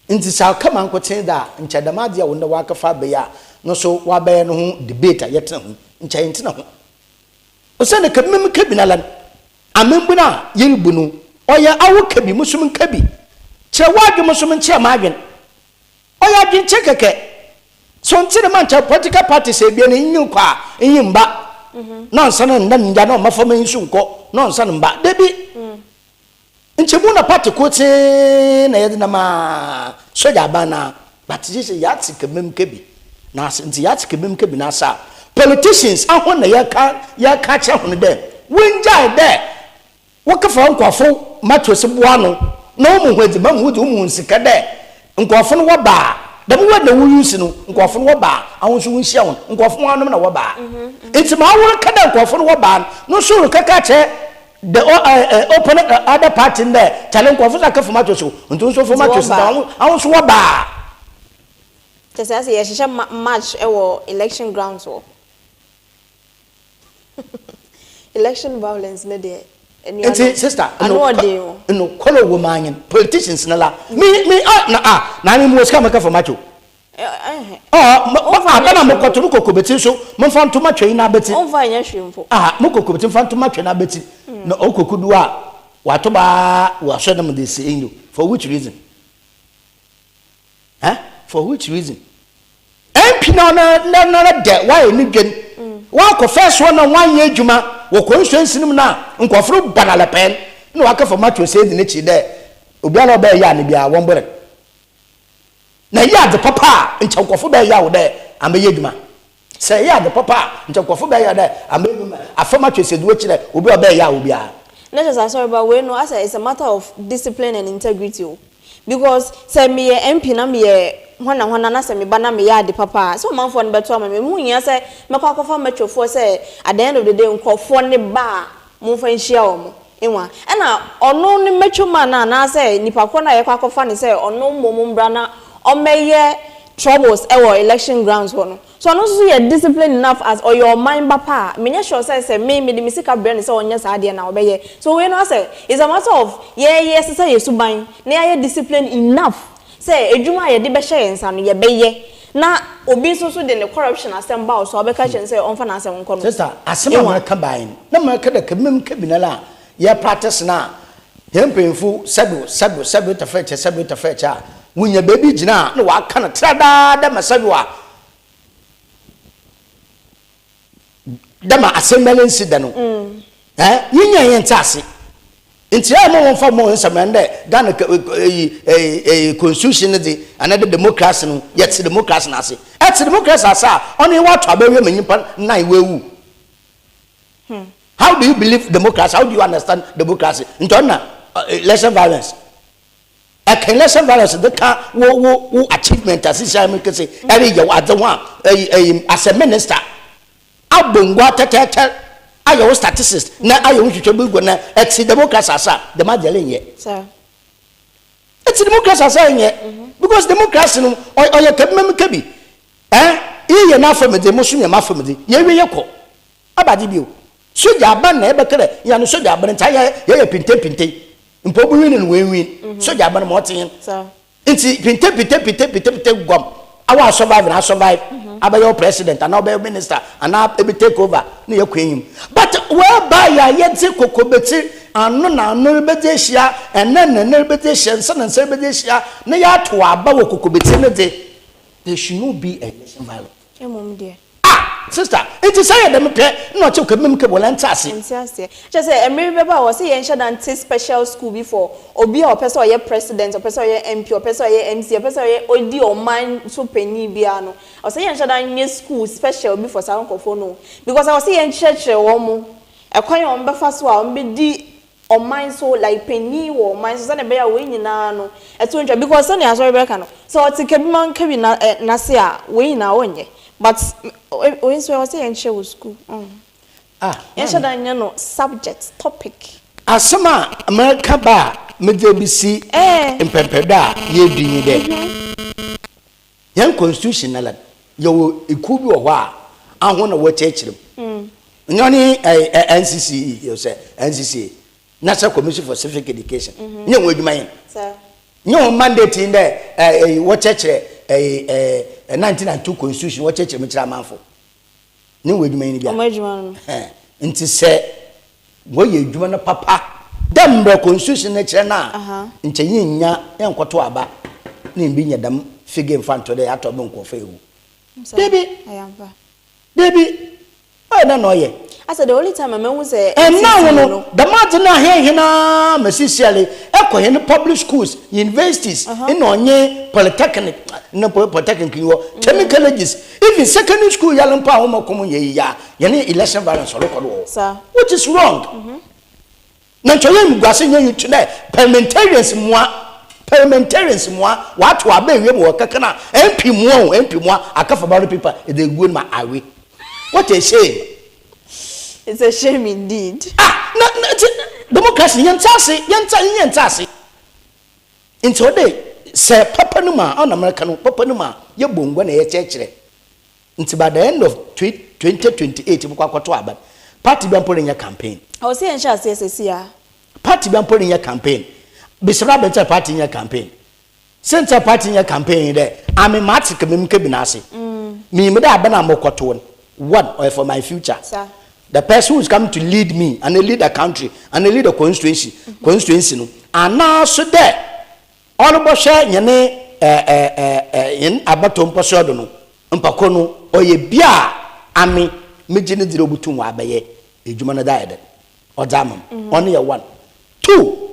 Ntsi sɛ ɔka mankotsee dze a nkyɛ dɛm adze a wo ndɛ wɔakɛfa aba yi a no so wɔabɛyɛ no ho debate a yɛtsena ho yi nkyɛ yɛnntsena ho. Osiandɛ kɛbema mu kɛbi no ara no, amambu no a yerubu no, ɔyɛ awo kɛbi, mo so menka bi. Kyerɛ w'adwen, mo so menkyerɛ m'adwen. Ɔyɛ adwenkyerɛ kɛkɛ. So nntse dɛm a nkyɛ political parties ebien no nyi kɔ a nyi mmba, na ɔnnsan nnda ne ngya na ɔmma famu yi so nnkɔ na ɔnnsan mmba. Dabi! Nkyɛ mu na party kortsee na yɛdze nam a sogya aban no a but sesei yɛatse kebem kebi n'ase ntsi yɛatse kebem kebi n'ase a politicians ahɔn na yɛka yɛka akyerɛ hɔn dɛ wongyae dɛ wɔkɛfa nkorɔfo mattress boa ano na wɔma hɔn edziban ma wodzi wɔma hɔn sika dɛ nkorɔfo no wɔba a dɛm word na wo use no nkorɔfo no wɔba a ahɔn so wonhyia hɔn nkorɔfo hɔnnom na wɔba a ntsi ma awo reka dɛ nkorɔfo no wɔba no no so rekɛka akyerɛ The o eh eh open eh other party no dɛ kyale nkorɔfo dze aka fam ato so ntsi wo so fam ato so dza awo so wɔba a. Kyerɛ sɛ asɛ yɛhyehyɛ ma march wɔ election grounds hɔ. Election violence no deɛ anuanom Ntsi sister ano ɔden o. Nokwar a ɔwɔ mu ara nye no politicians no la me me ah na ah na ame mowɔ sika a mɛka fam ato. Ɔɔ na mokɔto no kokobetsi so momfa nto matwa yi n'abetsi. Ɔmfa nyɛ hwee mpo. Aha mo kokobetsi mfa nto matwa n'abetsi na ɔkɔku do a wato baa wasɔ na mede si enyo for which reason? Eh for which reason? MP na ɔno nara dɛ wayɛ ne dwen wakɔ first one na wanyɛ adwuma wɔ constituency no mu na nkurɔfo no bɔ no alɛpɛn na wakɛfa matwa sɛ edi n'akyi dɛ obiara ɔbɛyɛ a ne biara wɔn bɔrɛ. Na eyɛ adze papa a, nkyɛ nkorɔfo bɛyaw dɛ ammbɛyɛ edwuma. Sɛ eyɛ adze papa a, nkyɛ nkorɔfo bɛyaw dɛ ammbɛyɛ edwuma. Afamu atwesɛdze wɔ ekyir dɛ obi a ɔbɛyaw wo biara. Na kyerɛ sɛ asɔreba wei no asɛ it's a matter of discipline and integrity o because sɛ meyɛ MP na meyɛ hwana hwana na sɛ meba na meyɛ ade papa a sɛ ɔmanfoɔ no bɛto ama me ɛho nhia sɛ mɛkɔ akɔfa mɛtwofoɔ sɛ at the end of the day nkorɔfoɔ no ba a momfa nhyia wɔn. Nwa. Ɛna ɔno ne macho man no anaasɛ nipa korɔ no a yɛkɔ akɔfa no sɛ ɔno mmom mbra na ɔmmɛyɛ troubles wɔ election grounds hɔ no. So ɔno nso so yɛ disciplined enough as ɔyɛ ɔman ba pa a, menyɛ sure sɛ sɛ me mede me sika brɛ no sɛ ɔnyɛ saa adeɛ no a ɔbɛyɛ. So wei no asɛ it's a matter of yɛn yɛsesa yɛn suban na yɛayɛ disciplined enough sɛ adwuma a yɛde bɛhyɛ yɛn nsa no yɛbɛyɛ na obi nso so de ne corruption asɛm ba wo so a wobɛka akyerɛ no sɛ ɔmfa n'asɛm nkɔ no. Sister, asɛm a Ewa. mereka bae no, na mereka dɛ kɛmem kɛbinal a yɛ practice no a, hɛn mpanyimfo sɛdo sɛdo sɛdo tafɛkyɛ sɛdo tafɛkyɛ a, wonya beebi gyina a na wɔaka no tradaa dɛ ma sɛdo a dɛ ma asɛm biara nnsi da no. Eh, yenya yɛnntse ase. Ntsi a ma wɔmfa mmɔ hɔn nsɛm ndɛ Ghana eyi eyi constitution no dze anaa dɛ democracy no yɛtse democracy no ase. Ɛtse democracy ase a ɔno nye wɔato aba ewie ma nyimpa nan woewu. How do you believe democracy? How do you understand democracy? Ntsi ɔno na election violence. Ɛka election violence de ka wo wo wo achievement a sisi a mekese ɛreyɛ wo adze ho a ɛyi ɛyi as a minister abɔ ngua tɛtɛɛtɛ ayɛ wo statistics na ayɛ wo nhwehwɛ mu gu na ɛte democracy ase a dɛm adeɛ renyɛ. Ɛte democracy ase a ɛnyɛ because democracy no ɔyɛ kabi ma mi kabi ɛn yɛ n'afɛmdze mo so yɛ m'afɛmdze yɛwie yɛ kɔ abade bio sogya aban na yɛbɛka dɛ yɛn no sogya aban nti ayɛ yɛyɛ pintepinte mpo obi win no wɔnwin sogya aban ma ɔte yɛn Nti pinte pinte pinte pinte pinte guam awa asurvive na asurvive abɛyɛ wo president anaa ɔbɛyɛ minister anaa ebi take over na yɛkɔ enyim but whereby a yɛdze kokobetsi ano na ano rebedzi ehyia ɛnɛ na ɛnɛ rebedzi ehyia nsa na nsa rebedzi ehyia na yɛatow aba wɔ kokobetsi no dze there should not be a election violence. Mmom deɛ. Ah! Sister, nti sɛ yɛ dɛm pɛ na ɔkye kɔ mem kɛ wala nte ase. Nte aseɛ. Kyerɛ sɛ mmere bi bɛba a wɔ sɛ yɛnhyɛ da nte special school bi for obi a ɔpɛ sɛ ɔyɛ president, ɔpɛ sɛ ɔyɛ MP, ɔpɛ sɛ ɔyɛ MC, ɔpɛ sɛ ɔyɛ ɔdi ɔman so panin biara no. Ɛwɔ sɛ yɛnhyɛ da nyɛ school special bi for saa nkorɔfoɔ no o. Because ɛwɔ sɛ yɛnkyerɛkyerɛ wɔn ɛkwan a wɔbɛfa so a wɔbɛdi ɔman so like panin wɔ ɔman so sɛnea ɛbɛyɛ a wei nyinaa no ɛto ntwa because sɛnea asɔre bɛka no sɛ ɔte kabi ma nkabi na ɛ n'ase a wei nyinaa ɔnyɛ but wei nso ɛwɔ sɛ yɛnkyerɛ wɔ school mm Ah, yɛnhyɛ maame. da nyɛ no subject topic. Asɛm a mereka ba a medze ebesi mpɛmpɛdo a yeedu nye dɛ, hɛn constitution no la, yɛwɔ ekuw bi wɔ hɔ a ahɔn na wɔkyerɛkyerɛ mu. Nnyɛ ɔne NCCE, sɛ NCCE, National Commission for Civic Education, nnyɛ hɔn edwuma nye no. Nnyɛ hɔn mandate nye dɛ wɔkyerɛkyerɛ 1992 constitution, wɔkyerɛkyerɛ mu kyerɛ amanfo. Ne hɔn edwuma nye no bi a. Hɔn edwuma no. Ntsi sɛ wɔyɛ edwuma no papa dɛ mbrɛ constitution no kyerɛ no a, nkyɛ yennya yɛnnkɔtow aba na mbi nya dɛm figure mmfa nnto dɛ yɛatɔ aber nkorɔfo ewu. Dabi! Dabi! Ɔyɛ dɛn na ɔyɛ? Asɛ the only time a mehu sɛ Nna ho no, dɛm adze no ahɛn hɛn ara ma seseiara ekɔ hɛn public schools, universities, nna ɔnye polytechnic, nna polytechnic nnyi hɔ, training colleges, Even secondary school yare mpo a wɔn kɔn yɛ yiye a, yɛne election violence ɔrekɔ do wɔ hɔ, which is wrong. Na nkyɛ ɔyɛ animguase nyɛ yi to dɛ parliamentarians mua, parliamentarians mua, wɔato aba ewie ma wɔkɛkɛ na MP mua o, MP mua, akafa ballot paper edze egu no ma awe. What a shame. It's a shame indeed. Ah, na na democracy yɛnntse ase, yɛnntse yɛnntse ase. Ntsi ɔwɔ dɛ sɛ papa no mu a, ɔna mereka no, papa no mu a, yɛbɔ ngua na yɛkyerɛkyerɛ. Ntsi by the end of 2028 bɔkɔ akɔtow aba no, party biara mpo rennyɛ campaign. Ɔwɔ sɛ yɛnhyɛ aseɛ sɛsi a. Party biara mpo rennyɛ campaign. Bisa me aberantsɛ a party nnyɛ campaign. Siantsir a party nnyɛ campaign nye dɛ, ame matse kememka bi n'ase. Minyim dɛ aber no a mokɔtow no, one, ɔyɛ for my future. The person who is coming to lead me and lead the country and lead the constituency constituency no anaa so dɛ ɔrobɔhwɛ hɛn hɛn abatow mpɔsoa do no mpako no ɔyɛ bi a ame megye no dzi dɛ obotum ɔabɛyɛ edwuma no dze ayɛ dɛn ɔdze ama m' ɔno yɛ one. Two,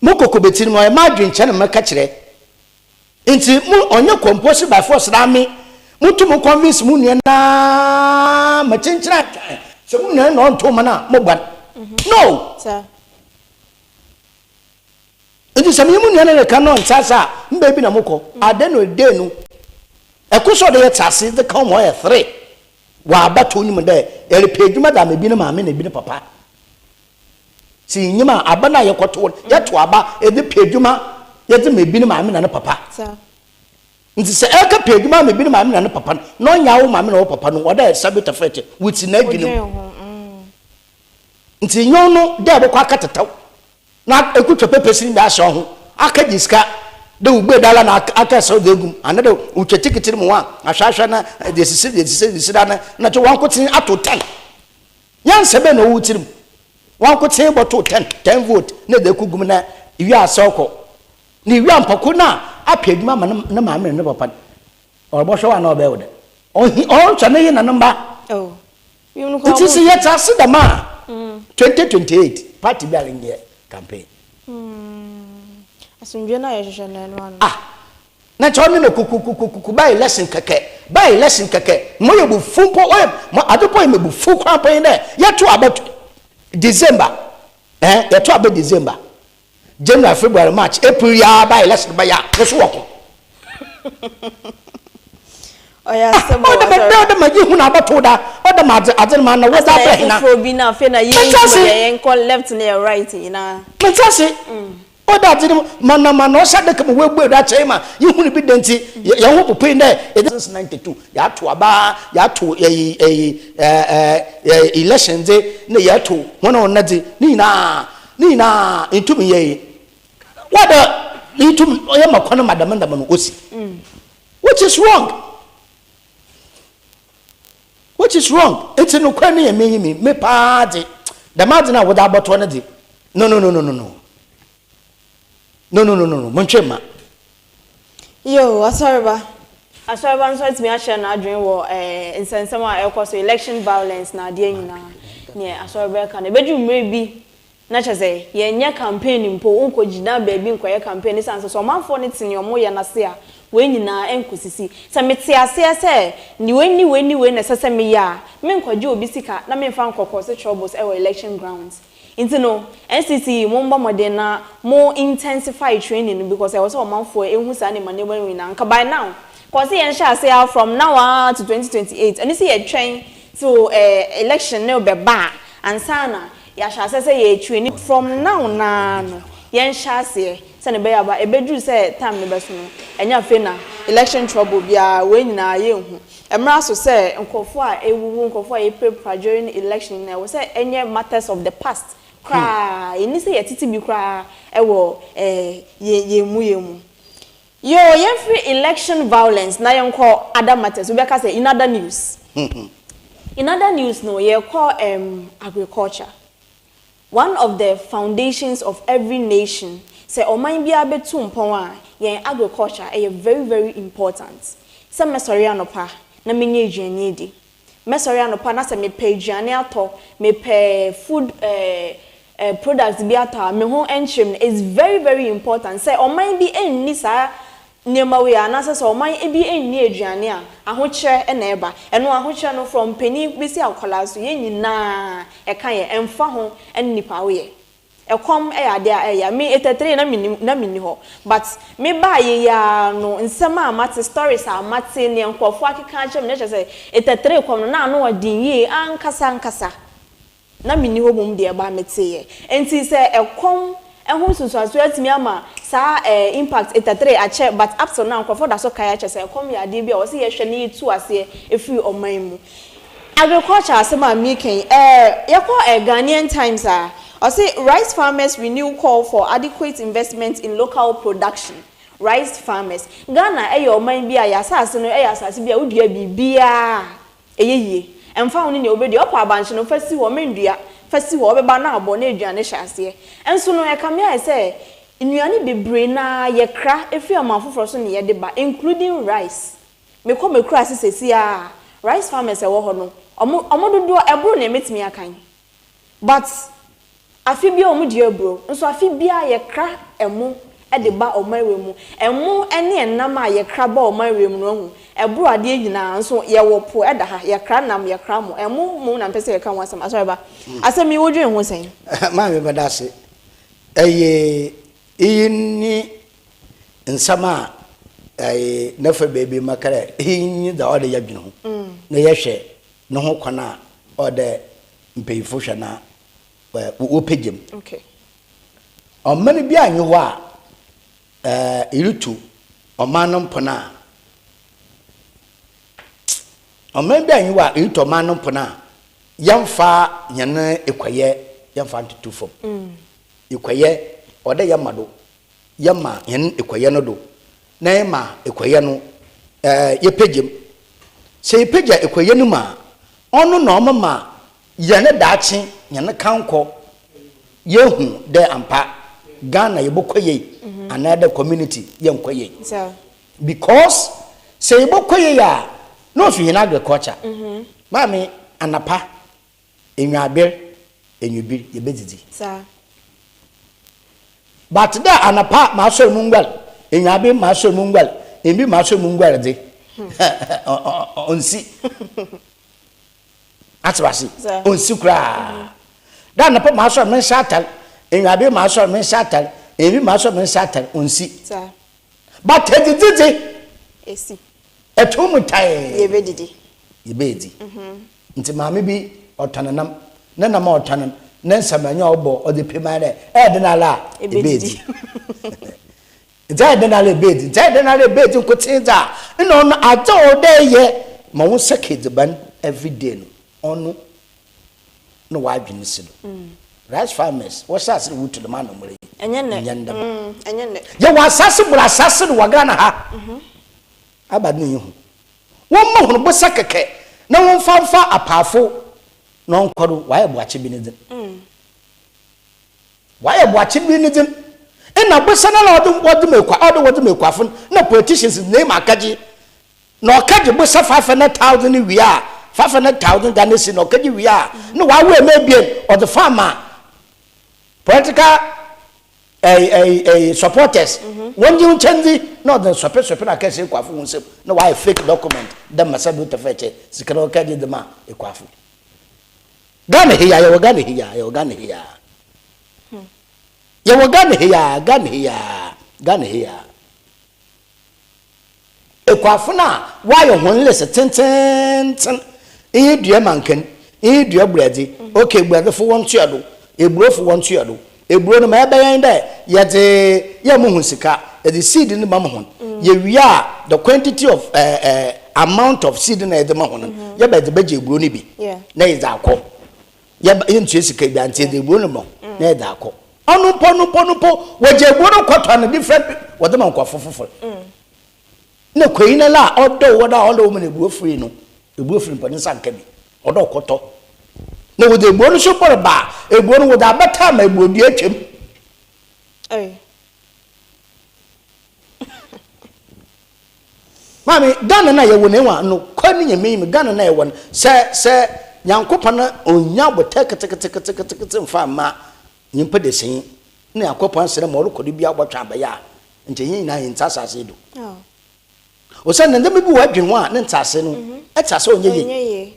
mo kɔkɔbetsi no ɔyɛ m'adwenkyerɛ na mɛka kyerɛ. Ntsi mo ɔnnyɛ compulsory by force na ame mutum mo convince mo nua no ara ma kyenkyen atwan sɛ mo nua no na ɔnntow ma no a moguan. No! Ntsi sɛ menye mo nua no reka na ɔnntse ase a mbeebi na mokɔ. At the end of the day no, ɛkor so a ɔdɛ yɛtse ase dze ka ho ma ɔyɛ three wɔ abatow no mu dɛ erepɛ edwuma dze ama bi ne maame na bi ne papa. Sɛ yenyim a, aba no a yɛkɔtow no, yɛtow aba dze pɛ edwuma yɛdze ma bi ne maame na ne papa. Ntsi sɛ erekɛpɛ edwuma ama bi ne maame na ne papa no, na ɔnnyɛ awo maame na wo papa no, ɔwɔ dɛ esabe tafɛtse wo tsi n'adwen mu. Ntsi nnyɛ ɔno dɛ ebɔkɔ akɛtetaw na ekotwa papers no bi ahyɛ woho, akɛgye sika dɛ wo bue dala na akɛsaw dze egu mu, anaa dɛ wotwa tikitsi no mu a ahwɛahwɛ na dze esisi dze esisi dze esisi do ana na kyerɛ wankotsee atow tan. Nyansa bɛn na ɔwɔ wo tirim? Wankotsee bɔtow ten, ten vote na edze ekogu mu na iwie a asɛw kɔ. Na iwie a mpako no a apɛ edwuma ama ne maame na ne papa no, ɔrobɔhwɛ wo anaa ɔbɛyɛ wo dɛn? Ɔhe ɔrohwɛ ne yer na ne mba. Ntsi sɛ yɛtse ase dɛm a, 2028 party biara rennyɛ campaign. Asomdwee no a yɛhwehwɛ no, ɛno ano. Ah! Na nkyɛ ɔno na kukukukuku by election kɛkɛ, by election kɛkɛ, mo yɛ bufu mpo, ɔyɛ mo ade mpo yɛ me bufu koraa mpo nye dɛ yɛto aba December, eh, yɛto aba December, January, February, March, April yi ara by election bɛyɛ a, no so wɔko. Ɔyɛ asɛm o, Ɔdɛ bɛ dɛ ɔdɛ ma yehu na abɛto da, ɔdɛ ma adze adze no ma na wɔdze abrɛ hɛn a. Foforɔ bi na afei na yɛn yɛn kɔ left ne yɛ right nyinaa. Mente ase. Ɔda adze no mu ma na ma na ɔhyɛ adaka mu woebue do akyerɛ ma yehu no bi dɛ ntsi hɛnho popoe dɛ yɛdze since 92 yɛatow aba yɛatow ɛyi ɛyi ɛɛ ɛɛ election dze na yɛtow hɔn a ɔnna dze ne nyinaa ne nyinaa nntum nnyɛ yie wɔda nntum yɛma kwan ma dɛm ndɛm no osi which is wrong which is wrong nti nokwar no yɛ me nye me me paa dze dɛm adze no a wɔdze abɔtoɔ no dze no no no no no no no no no no no montwe mma. Yoo Asɔreba Asɔreba nso atumi akyerɛ n'adwene wɔ eh, nsɛnsɛm a ɛrekɔ so, election violence na adeɛ nyinaa, neɛ Asɔreba ɛka no. Ɛbɛduru mmerɛ bi Na kyerɛ sɛ, yɛnyɛ campaign mpo, wonkɔgyina baabi nkɔyɛ campaign esiane sɛ sɛ ɔmanfoɔ no te nea wɔyɛ no ase a, wei nyinaa ɛnkɔsisi. Sɛ mete aseɛ sɛ wei ne wei ne wei na ɛsɛ sɛ meyɛ a, menkɔgye obi sika na memfa nkɔ cause troubles wɔ election grounds. Nti no, NCCE mommɔ mmɔden na mo intensify training no because ɛwɔ sɛ ɔmanfoɔ hu saa nneɛma nneɛma wei nyinaa. Nka by now, kɔɔ sɛ yɛnhyɛ aseɛ ara from now ara to 2028, ɛno sɛ yɛtwɛn till eh, election no bɛba a ansa na. Yɛahyɛ aseɛ sɛ yɛretrain from now naa no, yɛnhyɛ aseɛ sɛne ɛbɛyɛ aba ɛbɛduru sɛ time no bɛso no, ɛnyɛ afei na election trouble biara wei nyinaa yɛnhu. Mmerɛ so sɛ nkurɔfoɔ a ɛwuwu, nkurɔfoɔ a yɛpirapira during election na ɛwɔ sɛ ɛnyɛ matters of the past koraa. Ɛni sɛ yɛtete bi koraa ɛwɔ yɛn mu. Yo, yɛmfiri election violence na yɛnkɔ other matters. Wobɛka sɛ in other news, in other news no, yɛkɔ agriculture, one of the foundations of every nation. Sɛ ɔman biara bɛtu mpɔn a, yɛn agriculture ɛyɛ very, very important. Sɛ mɛsɔre anɔpa na menyɛ aduane adi, mɛsɔre anɔpa na sɛ mepɛ aduane atɔ, mepɛ food product bi atɔ a, me ho nkyerɛ mu. Is very, very important. Sɛ ɔman bi nni saa nneɛma wei anaasɛ sɛ ɔman bi nni aduane a, ahokyerɛ na ɛba. Ɛno ahokyerɛ no, from panin bɛsi akwadaa so, yɛn nyinaa ɛka yɛn, ɛmfa ho ɛne nipa woyɛ. Ɛkɔm ɛyɛ adeɛ a ɛyɛ me 83 na mi ni hɔ, but me baa yɛ yaa no, nsɛm a mate, stories a mate, nea nkurɔfoɔ akeka akyerɛ me ne kyerɛ sɛ 83 kɔm no na ano ɔden yie ankasa ankasa. Na mi ni hɔ mom deɛ ɛba mete yɛ. Nti sɛ ɛkɔm ɛho nsunsuanso atumi ama saa impact 83 akyɛ, but up till now nkurɔfoɔ da so kae akyɛ sɛ ɛkɔm yɛ adeɛ bi a wɔsi yɛhwɛ ne yɛtu aseɛ efiri ɔman mu. Agriculture asɛm a mi kɛn, yɛkɔ Ghanaian Times a, ɔsi "Rice farmers renew call for adequate investment in local production." Rice farmers, Ghana ɛyɛ ɔman bi a yɛ asase no ɛyɛ asase bi a wodua biribiara ɛyɛ yie. Ɛmfa ho ne nea wobɛdua, ɔpɔ abankye no fa si hɔ, mendua fa si hɔ, ɔbɛba na abɔ na aduane hyɛ aseɛ. Nso no, ɛkame ayɛ sɛ nnuane bebree naa yɛkra efiri aman foforɔ so ne yɛde ba, including rice. Mekɔ mekura ase sɛsi a, rice farmers ɛwɔ hɔ no, ɔmo dodoɔ ɛboro nea ɛmɛtumi akan, but afe bi a ɔmo dua aburo nso, afe bi a yɛkra ɛmo ɛde ba ɔman wɔ mu. Ɛmo ɛne ɛnam a yɛkra ba ɔman wɔ mu no, ɛho ɛboro adeɛ nyinaa nso. Yɛwɔ po ɛda ha, yɛkra nam, yɛkra mo ɛmo mo na mpɛ sɛ yɛka ho asɛm. Asɔre ba, asɛm yi, wodwen ho sɛn? Maame, bɛda ase. Ɛyɛ iyi ne nsɛm a ɛyɛ nafa beebi makara iyi nye dza ɔde yɛdwene ho na yɛhwɛ ne ho kwan a ɔdɛ mpanyinfo hwɛ na wɔpagya mu. Ɔman bi anyi hɔ a ɛretu ɔman no mpɔn a, ɔman bi anyi hɔ a ɛretu ɔman no mpɔn a, yɛmfa yɛn ekɔyɛ, yɛmfa ntoto fam. Ekɔyɛ ɔdɛ yɛma do, yɛma yɛn ekɔyɛ no do na yɛma ekɔyɛ no yɛpagya mu. Sɛ yɛpagya ekɔyɛ no mu a, ɔno na ɔmo ma yɛn daakye, yɛn kankɔ, yɛhu dɛ ampa Ghana yɛbɛkɔ yie anaa dɛ community yɛnkɔ yie. Because sɛ yɛbɛkɔ yie a, na ofi yɛn agriculture. Maame, anapa, enwaber, enwibir, yɛbɛdidi. But dɛ anapa maa sɔrɔ mu ngual, enwaber maa sɔrɔ mu ngual, enbi maa sɔrɔ mu ngual de, ɔnsi atewase, ɔnsi koraa. Dɛ anapa maa sɔrɔ me nhyɛ atar, enwaber maa sɔrɔ me nhyɛ atar, enbi maa sɔrɔ me nhyɛ atar, ɔnsi. But edidi de, esi. Ɛtu mu tae. Yɛbɛdidi. Yɛbɛdidi. Nti maame bi ɔtɔn nam, ne nam a ɔtɔn no, ne nsɛmanya a ɔbɔ ɔde pem ayɛ dɛ ɛyɛ den ara a ebɛdidi. Nti ɛyɛ den ara ebɛdidi, nti ɛyɛ den ara ebɛdidi nkotsee dza ɛna ɔno adze a ɔdɛ yɛ ma wɔn nsa ka edziban everyday no, ɔno na wadwene si do. Rice farmers wɔhyɛ ase wotu dɛm anamɔrɔ yi. Ɛnyɛ nnɛ. Ɛnyɛ nnɛ. Ɛnyɛ nnɛ. Yɛwɔ asase boro asase no wɔ Ghana ha aba ne yi ho. Wɔn mma hɔn bosa kɛkɛ na wɔn fa nfa apaafo na ɔnkɔ do. Wayɛ boakye bi ne dzin, wayɛ boakye bi ne dzin, ɛna bosa no na ɔde wɔde ma ekua, ɔde wɔde ma ekuafo no, na politicians na emu akagye na ɔkagye bosa 500,000 wie a, 500,000 Ghana cedi na ɔkagye wie a, na wawo ema ebien ɔde fa ama political ɛyi ɛyi ɛyi supporters wɔn gye nkyɛn di, na ɔde nsɔpesɔpe na akɛse ekuafo wɔn nsam na wayɛ fake document dɛ masa bi tɛfɛ kyɛ sika na ɔkagye de ma ekuafo. Ghana he ya, yɛwɔ Ghana he ya, yɛwɔ Ghana he ya, yɛwɔ Ghana he ya, Ghana he ya, Ghana he ya. Ekuafo no a wɔayɛ hɔn list tententen, iyi dua mankan, iyi dua borɔdze, okay, borɔdzefo wɔn toa do. Eburofo wɔntoa do. Eburo no ma ɛbɛyɛ nye dɛ yɛdze yɛ mo ho sika, yɛdze seed no ma mo hɔn. Yewie a, the quantity of eh, eh, amount of seed na yɛdze ma hɔn no, yɛba yɛdze bɛgye eburo no bi na yɛdze akɔ. Yɛba yɛnntua sika biara ntsi yɛdze eburo no ma hɔn na yɛdze akɔ. Ɔno mpo, ɔno mpo, ɔno mpo, wɔgye eburo no kɔtɔn no different, wɔdze ma nkorɔfo fofor. Nna kwanyin no a ɔdɔ wo no a ɔdɔ wo ma no eburo free no, eburo free mpo ne nsa nka bi, ɔdɔ ɔkɔtɔ. Na wɔdze eburo no so mpo reba a, eburo no wɔdze abɛta ama eburo dua etwa mu. Maame, Ghana no a yɛwɔ no, ewa, nokwar no Nyame nyim, Ghana no a yɛwɔ no, sɛ, sɛ Nyankopɔn onnya abotar ketseketseketse mmfa mma nyimpa dasanyi, nna Nyankopɔn serɛ ma ɔrokɔ do biara bɔtwe abɛyɛ a, nkyɛ hɛn nyina yɛnntse asaase yi do. Osiandɛ ndzɛmba bi wɔ hɔ edwen ho a ne ntseasee no, etse ase a ɔnnyɛ yie.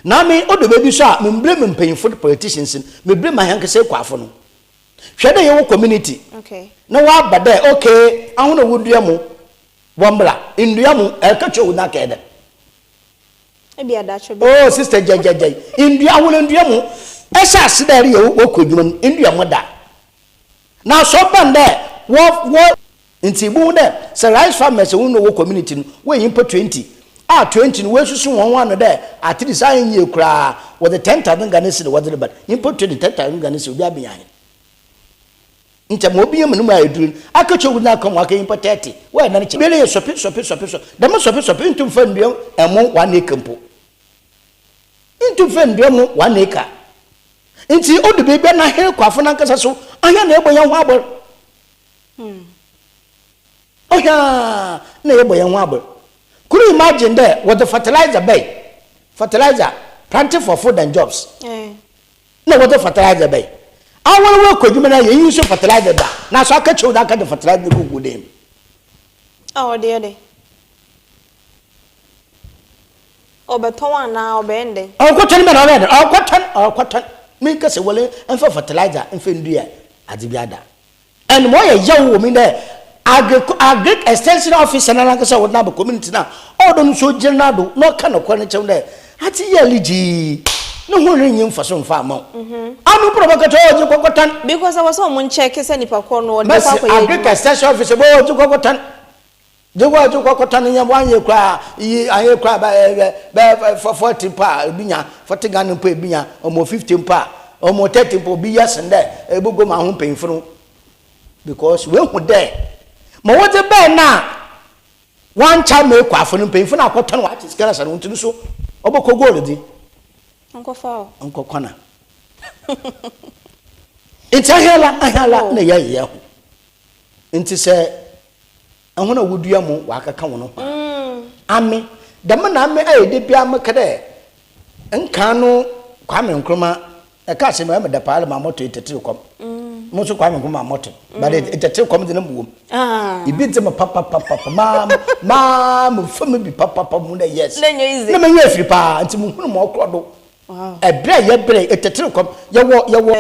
Na ame odu beebi so a, memmblame mpanyimfo no, politicians no, meblame ahɛnkasa ekuafo no. Hwɛ dɛ yɛwɔ community na wɔaba dɛ okay, ahɔn a wodua mo, wɔmbra, ndua mo, ɛrekɛkyerɛ wo na akɛyɛ dɛn? Ebia daakye bi. Oh sister gyagyagyae, ndua, ahɔn ndua mo, ɛhyɛ ase dɛ ereyɛ w'akɔ edwuma no, ndua mo da. Na sɛ ɔba no dɛ wɔ wɔ ntsi ibohu dɛ sɛ rice farmers a hɔn wɔ community no wɔyɛ nyimpa 20 a 20 no woesusu hɔnho ano dɛ at least annyɛ yie koraa wɔdze 10,000 Ghana cedi wɔdze reba no, nyimpa 20 10,000 Ghana cedi obiara benya ahen? Nkyɛ ma obi mu no mu ayɛ dur no akɛkyɛ owu no aka mu aka nyimpa 30 wɔyɛ nan kyɛ biara yɛ sɔpe sɔpe sɔpe sɔ dɛm sɔpe sɔpe nntum mfa ndua ɛmo one acre mpo nntum mfa ndua mo one acre. Ntsi odu beebi a na hɛn kwafo nankasa so ahɛn na yɛbɔ hɛnho abɔr. Ɔhɛn ara na yɛbɔ hɛnho abɔr. Could you imagine dɛ wɔdze fertilizer bae, fertilizer, planting for food and jobs, nna wɔdze fertilizer bae. Awar woekɔ edwuma no ayɛ iyi so fertilizer da, naaso akɛkyerɛ wo dɛ akɛdze fertilizer no egu wo dan mu. A ɔde yɛ dɛn? Ɔbɛtɔn anaa ɔbɛyɛ no dɛn? Ɔkɔtɔn bɛn ɔbɛyɛ dɛn? Ɔkɔtɔn ɔkɔtɔn. Menka sɛ wɔle mfa fertilizer mfa ndua adze biara da. And ma ɔyɛ yaw wɔ mu nye dɛ agric agric extension officer no nankasa a wɔdze no aba community no a ɔwɔ dɛ ɔno so ogyina n'ado na ɔka nokwar no kyerɛ wo dɛ adze yi a eregye yi no ho rinnyi mfaso mmfa mma wo. Ano mpo na ɔbɛka kyerɛ wo ɔdze kɔkɔtɔn. Because ɛwɔ sɛ wɔn nkyɛke sɛ nipa korɔ no ɔde kɔ Mɛse akɔyɛ agric adwuma. extension officer bɛ ɔdze kɔkɔtɔn. Gye hɔ a gye kɔ kɔtɔ ne nyɛmmoa anyɛ koraa yi anyɛ koraa bɛ bɛ bɛ 40 mpo a ebi nya 40 Ghana mpo ebi nya ɔmo 50 mpo a ɔmo 30 mpo obi yɛ sen dɛ ebogu ma ho mpanyinfo no because wehu dɛ ma wɔdze bɛn na wɔankyɛ ma ekuafo no mpanyinfo no akɔtɔn wɔakye sika no asa no ntsi so ɔbɔkɔ gold dze Ɔnkɔfa o. Ɔnkɔkɔ na nti ahɛla ahɛla na yɛyɛ ho nti sɛ Hɔn a wodua mo wɔakɛka hɔn ho a, ame, dɛm na ame ayɛ da biara mekã dɛ, nkan no Kwame Nkrumah ɛka asɛm yi, ɔyɛ me dɛ paa ma mɔto etɛtser kɔm. Mo so Kwame Nkrumah mɔto, but etɛtser kɔm dze no mowɔ mu. Ibi dze me papapapa, maa maa mefa mu bi papapa mu dɛ yes. Na m'enyi efir paa, ntsi muhun ma ɔkɔ do. Ɛberɛ a yɛbrɛ etɛtser kɔm, yɛwɔ yɛwɔ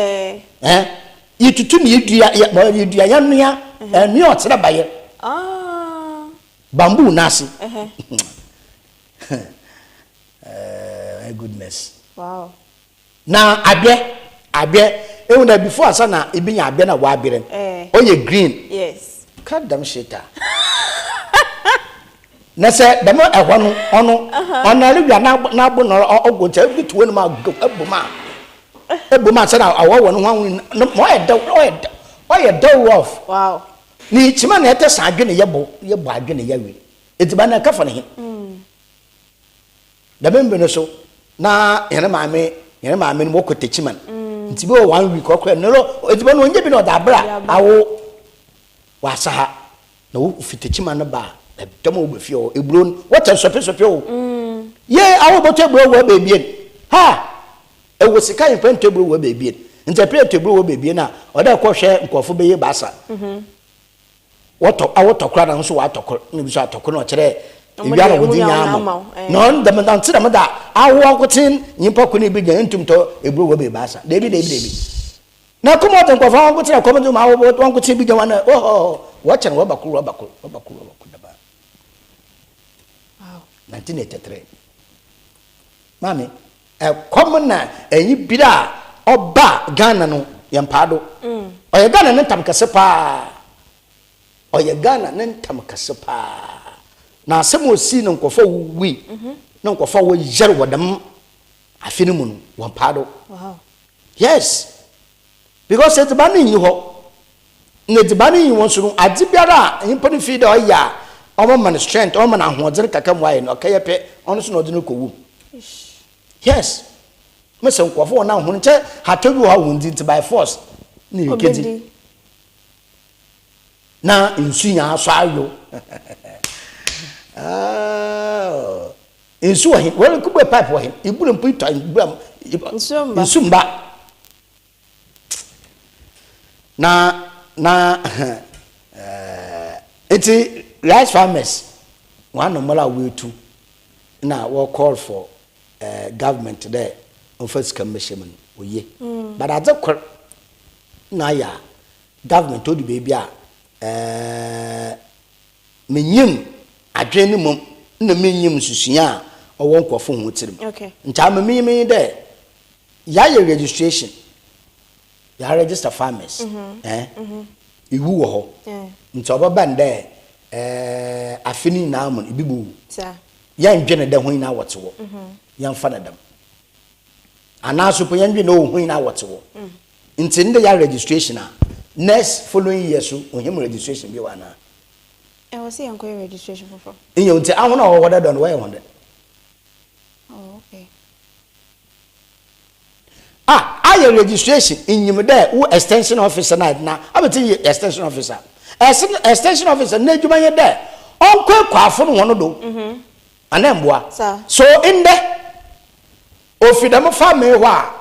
ɛɛ. Yɛtutu ne yɛdua yɛ bɔ yɛdua yɛnoa ɛnoa ɔkyerɛ bayɛ bamboo n'ase my goodness wow. Na abɛ abɛ ehu na before asa na ebi nya abɛ na wabere ɔyɛ green yes ka dɛm shit a na sɛ dɛm ɛhɔ no ɔno ɔno ɛrewia n'abo na ɔgo nkyɛn ebi to enum a ɛbom a ɛbom a sɛ na awɔ wɔ ne ho ahun no ma ɔyɛ dɛw ɔyɛ dɛw ɔyɛ dɛw rough wow ne kyima na ɛtɛ san adwene yɛ bɔ yɛ bɔ adwene yɛ we edziban na ɛka fa ne he dɛm mbe no so na yɛn maame yɛn maame no wɔkɔ tekyima nti bi wɔ one week ɔkɔ ɛno no edziban no onye bi na ɔde abira awo wɔ asaha. Na wo fi tekyima no ba a, ɛdɔm a wɔba fie hɔ, eburo no, wɔkyɛ nsɔpesɔpe o. Yee, awo bɔtɔ eburo wɔ beebien. Ha! Ɛwɔ sika yɛn pɛ ntɔ eburo wɔ beebien. Nti ɛpɛ yɛtɔ eburo wɔ beebien a, ɔdɛ kɔ hwɛ nkurɔfo bɛyɛ baasa. Wɔtɔ, awotɔ kora na nso wɔatɔ kor, na ebi nso atɔ kor na ɔkyerɛ ewia na wɔdze nya ama. Na ɔno dɛm da nti dɛm da awo nkotsee nyimpa kor na ebi nya ntum tɔ eburo wɔ beebaasa. Deebi deebi deebi. Na kɔm ɔdze nkorɔfo a wɔnkotsee kɔm dze ma wɔnkotsee bi gya hɔn a wɔhɔ wɔkyɛ no wɔba kor wɔba kor wɔba kor wɔba kor dɛm ara. 1983 maame ɛkɔm na ɛnyi bere a. ɔba Ghana no yɛmpaa do. Ɔyɛ Ghana ne ntam kɛse paa. Ɔyɛ Ghana ne ntam kɛse paa. Na asɛm a osii na nkorɔfo a wowui na nkorɔfo a wɔyar wɔ dɛm afe no mu no, wɔmmpaa do. Yes. Because edziban no nnyi hɔ. Na edziban no nnyi hɔ so no, adze biara a nyimpa no feel dɛ ɔyɛ a ɔbɛma no strength, ɔbɛma no ahoɔdzen kakra ma ɔayɛ no, ɔkɛyɛ pɛ, ɔno so na ɔdze no kɔ wu mu. Yes. Mese nkorɔfo hɔn ahon, nkyɛ hataw bi wɔ hɔ a wonndzi ntsi by force na ekedzi. Na nsu nyinaa so ayow. Oh. Nsu wɔ he? Wɔrekubue pipe wɔ he? Ibura mpo itɔ ibura nsu mba. Na na eh, nti rice farmers wɔn anamɔla a wɔatu na wɔ call for eh, government dɛ ɔmfa sika mmɛhyɛ mu no oye. Mm. But adze kor na ayɛ a government odu beebi a eh, minyim adwen no mbom nna minnyim nsusua a ɔwɔ nkorɔfo hɔn tsir mu. Ntsi ama minyim nye dɛ yɛayɛ registration, yɛaregister farmers, eh, iwu wɔ hɔ. Ntsi ɔbɛba no dɛ eh, afe no nyina mu no ibi bowu. Yɛnndwen dɛ hɔn nyina wɔtse hɔ, yɛmfa no dɛm. Anaa so mpo yɛndwen dɛ oh hɔn nyina wɔtse hɔ. Ntsi ndɛ yɛayɛ registration a, next following year so ohia mu registration bio anaa? Ɛwɔ sɛ yɛnkɔyɛ registration foforɔ. Nyew, ntsi ahɔn a wɔwɔ hɔ dadaw no wɔyɛ hɔn dɛn? Oh, okay. Ah, ayɛ registration, inyim dɛ wo extension officer no a na abɛtse yɛ extension officer. Extension officer n'edwuma nye dɛ ɔnkɔ ekuafo no hɔn do, anaa mboa? So ndɛ ofi dɛm farm yi hɔ a,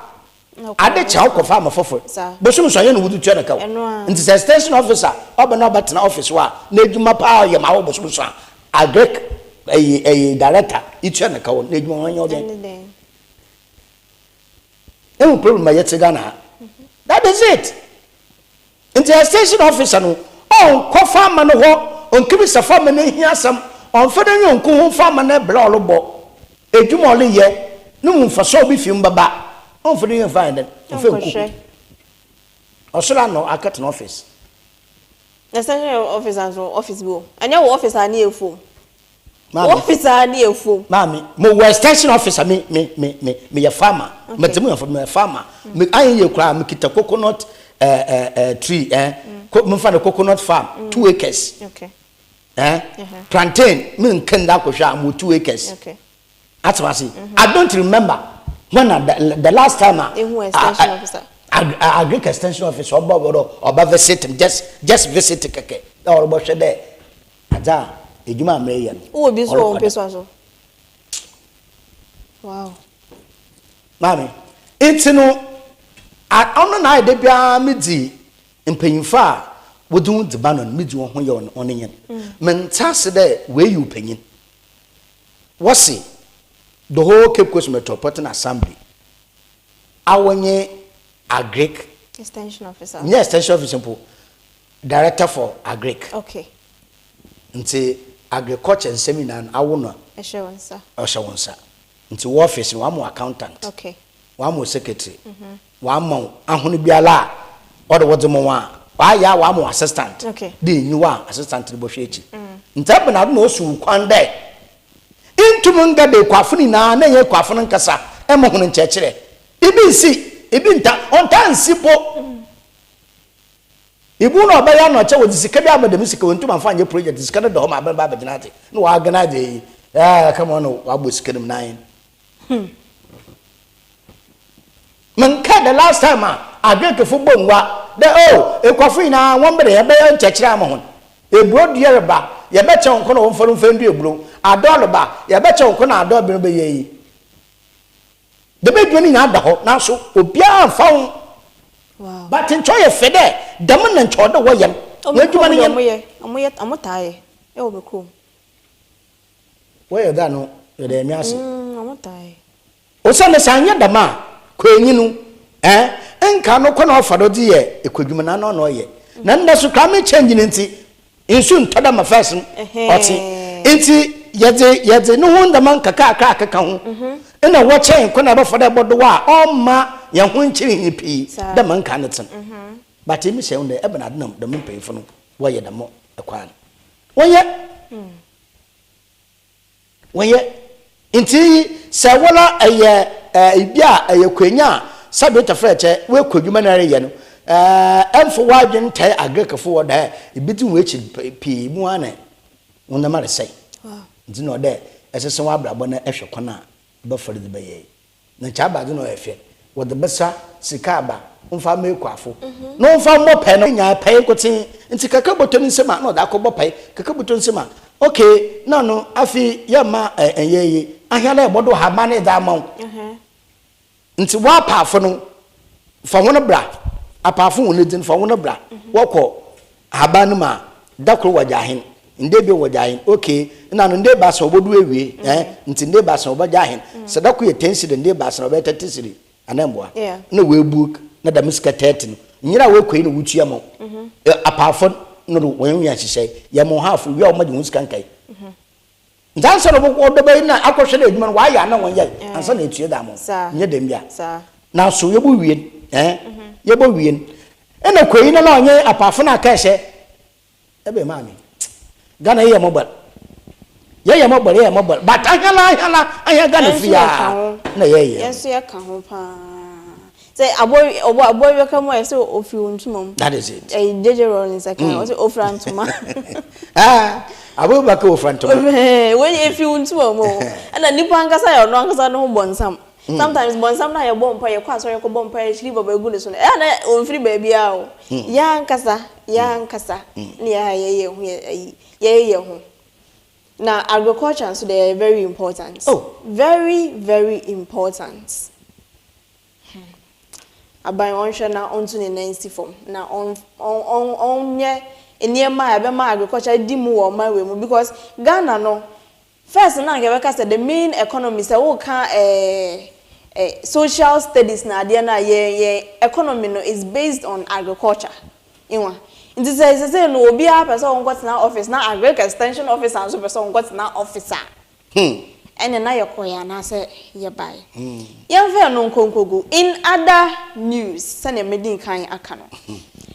Ade kye a wokɔ farm fofor. Bosoom so a nnyɛ na wodze tua no ka o. Ntsi sɛ extension officer ɔba na ɔbɛtsena office hɔ a, n'edwuma paa a ɔyɛ ma wo bosoom so a, agric ɛyi ɛyi director itua no ka o, n'edwuma ɔnnyɛ wo dɛn? Ehu problem a yɛtse Ghana ha. That is it. Ntsi extension officer no ɔnnkɔ farmer no hɔ onnkebisa farmer no ehiasɛm, ɔmmfa n'enyi onnku ho farmer ne bra a ɔrobɔ, edwuma a ɔreyɛ, no mu mfaso a obefi mu bɛba, ɔmmfa n'enyi mmfa nyɛ dɛn, ɔmmfa nnku ho. Ɔsor ano akɛtsena office. Extension officer nso office bi wɔ hɔ. Ɛnyɛ wo office a ne yɛ fuom. Maame. Office a ne yɛ fuom. Maame, mo wɔ extension officer me me me me me yɛ farmer. Okay. Me te mo yɛ me yɛ farmer. Me ayɛ yɛ koraa me kita coconut eh eh eh tree eh. Mm. Ko me fa no coconut farm 2 acres. Okay. Eh. Plantain me nkenda akɔhwɛ a mo 2 acres. Okay. Ate ase. I don't remember when I, the last time a Ehu extension officer. Agric extension officer ɔba ɔba ɔba visit him just visit kɛkɛ. Na ɔrebɔhwɛ dɛ adze a edwuma a meyɛ no. Wowɔ bi nso wɔ wo mpesua so. Wow. Maame, nti no, ɔno na ayɛ da biara medzi mpanyimfo a wɔdze ho dzi ba no no, medzi wɔn ho yɛ ɔno nyen. Mente ase dɛ woeyi wo panyin. Wɔse the whole Cape Coast Metropolitan Assembly a wɔnye Agric Extension officer. Nyɛ extension officer mpo, director for Agric. Okay. Nti agriculture nsɛm nyinaa no awo no Ɛhyɛ wo nsa. Ɔhyɛ wo nsa. Nti wo office no wɔama wo accountant. Okay. Wɔama wo secretary. Wɔama wo ahono biara a ɔde wɔdze ma wo a, wɔayɛ a wɔama wo assistant. Okay. Dɛ enyi hɔ a assistant no bɔhwɛ ekyir. Nti ebɛnadze na osi wo kwan dɛ inntum nngɛ dɛ ekuafo no nyinaa na enye ekuafo no nkasa mma hɔn nkyerɛkyerɛ? Ibi nnsi, ibi nnta, ɔnntaa nnsi mpo. Ibu na ɔbɛyɛ na ɔkyɛ wɔdze sika bi aba dɛm sika wonntum ammfa annyɛ project sika no da hɔ ma aban ba abɛgyina adze na wɔaorganise eyi ɛɛ come on wɔabɔ sika no mu nan. Menkae the last time a Agric-fo bɔ ngua dɛ oh ekuafo nyinaa wɔn ber yɛbɛyɛ nkyerɛkyerɛ ama hɔn. Eburow dua reba yɛbɛkyɛ hɔn kwan na wɔmfa no mfa ndua eburow. Adɔw reba yɛbɛkyɛ hɔn kwan na adɔw ber no bɛyɛ iyi. Dɛm edwuma no nyinaa da hɔ naaso obiara mmfa ho. But nkyɛ ɔyɛ fɛ dɛ dɛm na nkyɛ ɔwɔ dɛ wɔyɛ no. Hɔn edwuma no nye no. Ɔmo yɛ, ɔmo taa yɛ wɔ me kurom. Wɔyɛ dɛ ano yɛda Nyame ase. Ɔmo taa yɛ. Osiandɛ sɛ annyɛ dɛm a, kwaenyi no, eh, nka no kwan a ɔfa do dze yɛ ekuadwuma no ano na ɔyɛ. Na ndɛ so climate change no ntsi, nsu nntɔ dɛ ma first no ɔtse. Ntsi yɛdze yɛdze no ho ndzɛmba nkakrakra akeka ho. Nna wɔkyɛn kwan a ebɛfa do ebɔdo a ɔmma hɛnho nnkyer hɛn pii dɛ ma nkaa no tse no. But emi hyɛ wo ndɛ, ebɛnadze na dɛm mpanyimfo no wɔyɛ dɛm kwan no? Wɔnnyɛ. Wɔnnyɛ. Ntsi sɛ woara eyɛ bi a eyɛ kwanya a, sɛbe tɛfrɛkyɛ woekɔ edwuma na ereyɛ no, mmfa w'adwen nntae Agrekfo wɔ dɛ ibedzi hɔn ekyir pii, ibohu ara na wo ndzɛmba resɛe. Ntsi nna ɔwɔ dɛ esesa w'abrabɔ na ehwɛ kwan a ebɛfa do dze bɛyɛ yi. Na nkyɛ abadze na ɔyɛ fɛ, wɔdze bɛsa sika aba, wɔmfa mma ekuafo, na wɔmfa mbɔ pɛɛ na onya pɛe nkotsee. Ntsi kakra bɔtɔ ne nsamu a, nna ɔdze akɔbɔ pɛe, kakra bɔtɔ ne nsamu a, okay, nna ɔno afei yɛmma nnyɛ yie, ahia dɛ ebɔdo haban edze ama wo. Ntsi w'apaafo no, fa hɔn bra, apaafo hɔn edzin, fa hɔn bra, wɔkɔ ahaban no mu a, da kor wɔgye ahen, nda ebien wɔgye ahen, okay, nna no nda ebiasa obodu ewie, eh, ntsi nda ebiasa wɔbɛgye ahen, sɛ da kor yɛ ten cedi, nda ebiasa no ɔbɛyɛ 30 cedi, anaa mboa? Nna woebuok na dɛm sika 30 no, nyera a woekɔ yi na wotua ma wo, apaafo no do hɔn nhyehyɛɛ, yɛma hɔn half, wie a wɔgye hɔn sika nkae. Ntsi ansa na ɔbɔkɔ ɔdɔba yi na akɔhwɛ dɛ edwuma no ɔayɛ anaa ɔnnyɛe ansa na etue dze ama wo. Nnyɛ dɛm bi a. Naaso yebowie no, eh, yebowie no, nna Kwayi no na ɔnye apaafo no akɛɛ sɛ, Ebei maame, Ghana yɛyɛ mɔbɔr, yɛyɛ mɔbɔr, yɛyɛ mɔbɔr, but ahiala ahiala ahia Ghana firi a na yɛyɛ. Yɛn nso yɛka ho paa. Sɛ aboa bi ɔbɔ aboa bi bɛka mu a yɛsɛ ofiri wo ntoma mu. That is it. Ɛyi JJ Rawlings ɛka mm. ɔsɛ ofira ntoma. Ah, aboa bi bɛka ofira ntoma. Wei efiri wo ntoma mu o. Ɛna nipa ankasa yɛ ɔno ankasa ne ho bɔnsam. Mm. Sometimes bɔnsam na yɛbɔ mpa yɛkɔ asɔre yɛkɔ bɔ mpa yɛkyiri baba egu ne so no ɛyɛ na ɔmfiri baabi a o. Mm. Yɛn ankasa yɛn ankasa ne yɛ a yɛyɛ ho yɛ ayi yɛyɛ ho. Na agriculture nso deɛ ɛyɛ very important. Oh. Very very important. Hmm. Aban ɔnhwɛ na ɔntu ne nan nsi fam na ɔn ɔn ɔnyɛ nneɛma a ɛbɛma agriculture adi mu wɔ ɔman wei mu because Ghana no first na anka yɛbɛka sɛ the main economy sɛ woka ɛɛ eh, social studies na adeɛ no a yɛn yɛn economy no is based on agriculture. Nwa. Nti sɛ sesei no obiara pɛ sɛ ɔnkɔtena office na agric extension officer nso pɛ sɛ ɔnkɔtena office a, ɛne na yɛkɔeɛ anaasɛ yɛbaeɛ. Yɛmfa ɛno nkɔ nkɔgu. In other news, sɛdeɛ madi kan aka no,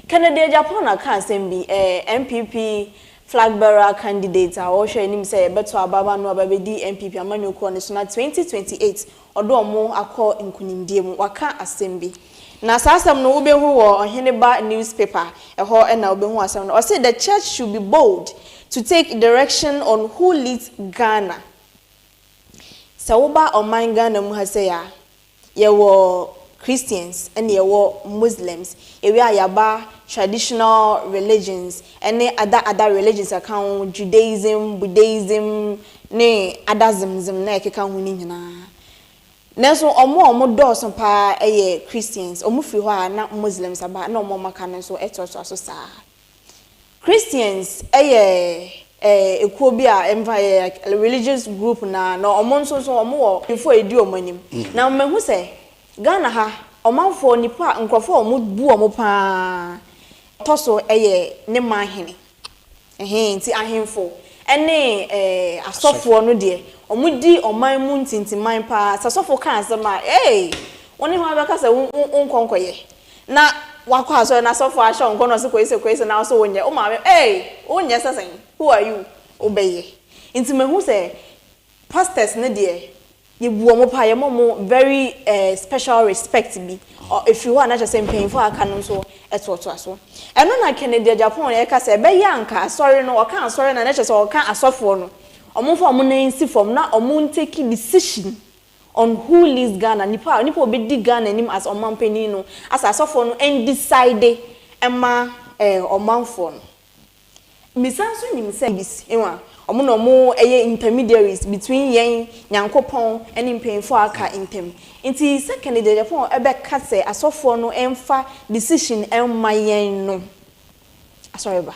Kennedy Agyapong aka asɛm bi, eh, NPP flag bearer candidate a ɔrehwɛ anim sɛ yɛbɛto aba ama no aba abɛdi NPP amanyɔkuo no so na 2028 ɔde wɔn akɔ nkunimdie mu. Waka asɛm bi. Na saa asɛm no wobɛhu wɔ Ɔheneba newspaper, ɛhɔ na wobɛhu asɛm no. Ɔse the church should be bold to take direction on who leads Ghana. Sɛ woba ɔman Ghana mu ha sei a, yɛwɔ Christians ɛna yɛwɔ Muslims. Yɛwie a yɛaba traditional religions ɛne other other religions a ɛka ho, Judaism, Buddhism ne other zimzim na ɛkeka ho no nyinaa. Nanso wɔn a wɔdɔɔso pa ara yɛ Christians. Wɔfiri hɔ a na Muslims aba na wɔn a wɔaka no nso toatoa so saa ara. Christians yɛ ekuo bi a ɛmfa yɛ like religious group na na wɔn nso nso wɔn wɔ mpanyinfoɔ a edi wɔn anim. Na mahu sɛ Ghana ha ɔmanfoɔ nipa nkorɔfoɔ a wɔn bu wɔn paa tɔ so yɛ ne man hene. Ɛhee nti ahemfo ne asɔfoɔ no deɛ wɔn di ɔman mu ntintiman paa. Sɛ sɔfo ka asɛm a ee wo ne hwan bɛka sɛ wo nkɔ nkɔyɛ. Na wakɔ asɔre na sɔfo ahyɛ wo nkɔm na ɔse kɔyɛ sei kɔyɛ sei na wo se wonyɛ, wo maame ei wonyɛ sɛ sɛn, who are you, wobɛyɛ. Nti mahu sɛ pastors no deɛ yɛbu wɔn paa, yɛma wɔn very eh special respect bi, ɔ ɛfiri hɔ a na kyerɛ sɛ mpanyinfoɔ a aka no nso toatoa so. Ɛno na Kennedy Agyapong ɛreka sɛ ɛbɛyɛ a anka asɔre no, ɔka asɔre no a na kyerɛ sɛ ɔreka asɔfoɔ no, wɔmfa wɔn nan nsi fam na wɔn ntake decision on who leads Ghana, nipa a nipa a ɔbɛdi Ghana anim as ɔmanpanin no, as asɔfoɔ no ndecide mma eh ɔmanfoɔ no. Mesan nso nim sɛ bis ewa, wɔn na wɔn yɛ intermediaries between yɛn Nyankopɔn ne mpanyinfoɔ a aka ntam. Nti sɛ Kennedy Agyapong bɛka sɛ asɔfoɔ no mfa decision mma yɛn no, asɔreba,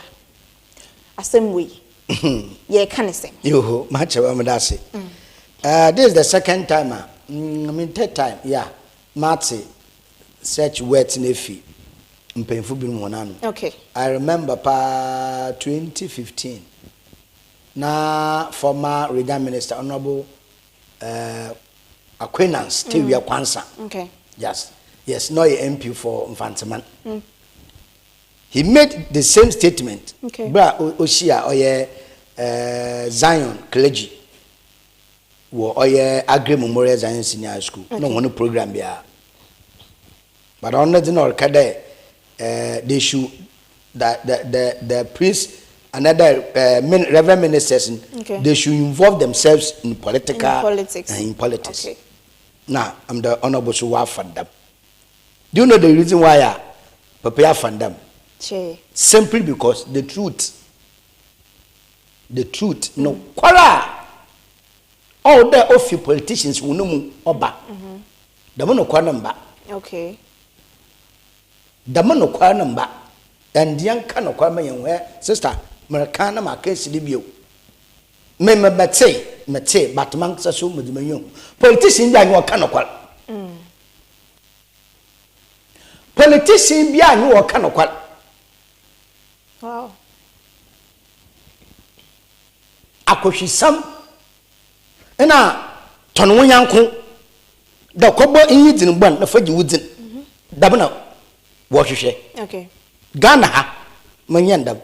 asɛm wei yɛreka ne sɛn? Yoo, makyɛ wa meda ase. Uh, this is the second time a, mm, I mean third time, yeah, mate such words na efi mpanyinfo binom wɔn ano. Okay. I remember paa 2015 na former regional minister honourable uh, Acquaintance Tewia Kwansa. Yes, na ɔyɛ MP for Mfantseman. He made the same statement bere a ohyia ɔyɛ Zion clergy wɔ ɔyɛ Aggrey Memorial Zion Senior High School na hɔn program biara. But ɔno dze na ɔreka dɛ they should the priests another reverend ministers they should involve themselves in political In politics. In politics. Na I'm the honorable so wafa dam. Do you know the reason why a papa yi afa dam? Che. Simply because the truth. The truth. No kwara. All the ofi politicians wo no mu oba. Dam no kwara mba. Dam no kwara mba. And yanka no kwara ma yen sister mereka na ma ka sidi bio. Me me mete mete but man so me de politician bi anyo ka no kwara. Politician bi anyo ka no kwara. Wow. Akohwisam na ton wo yanko da kobo inyi dzin bon na faji wudzin. Dam na wo hwehwe. Ghana ha manyan dam.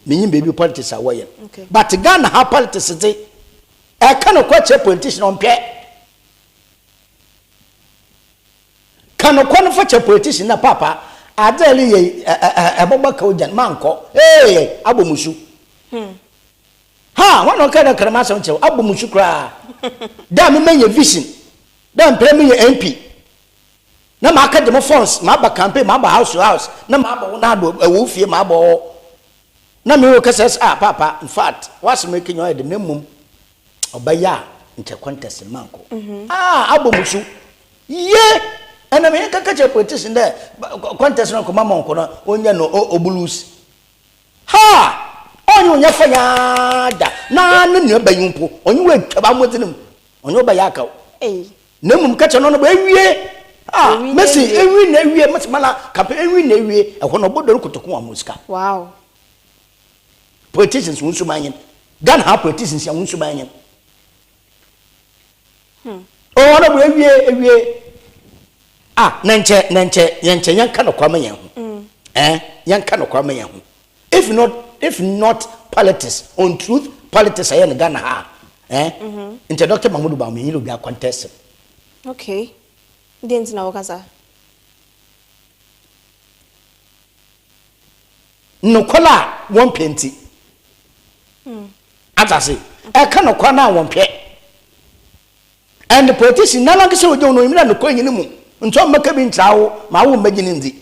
Minyin baby politics a wo ye. But Ghana ha politics de e ka no kwa politician on pe. Ka no kwa no fa che politician na papa adeli ye e boba ka ojan manko. Eh abomusu. Ha won no ka na krama so nche abomusu kra. Da me menye vision. Da mpre me ye MP. Na ma aka dem funds, ma ba campaign, ma ba house to house, na ma ba wona do e wo fie ma ba. Na me wo kasa ah papa in fact was making your de nemum obaya nche contest manko. Ah abomusu. Ye ena me kaka che politician there contest no koma monko no onya no obulus. Ha onye onya fa ya da na ne nua bayimpo onye we twaba modinum onye obaya ka. Eh nemum kacha no no ba ewie. Ah Messi ewi na ewie Messi mala kape ewi na ewie e ho no bodo kotoko amuska. Wow. Politicians won so manyen. Ghana ha politicians ya won so manyen. Oh no ewie ewie. Ah nanche nanche yanche yanka no kwa ma yan ho. Eh yanka no kwa ma yan ho. If not politics on truth politics aye na Ghana ha. Eh nche Dr. Mahmoud Bawumia yi obi contest. Okay. Didn't know kasa. No kola won penti. Atase e ka no kwa na won pe. And the politician na lanka se ojo no imira no kwa nyini mu. Nto maka bi ntrawo ma wo magini ndi.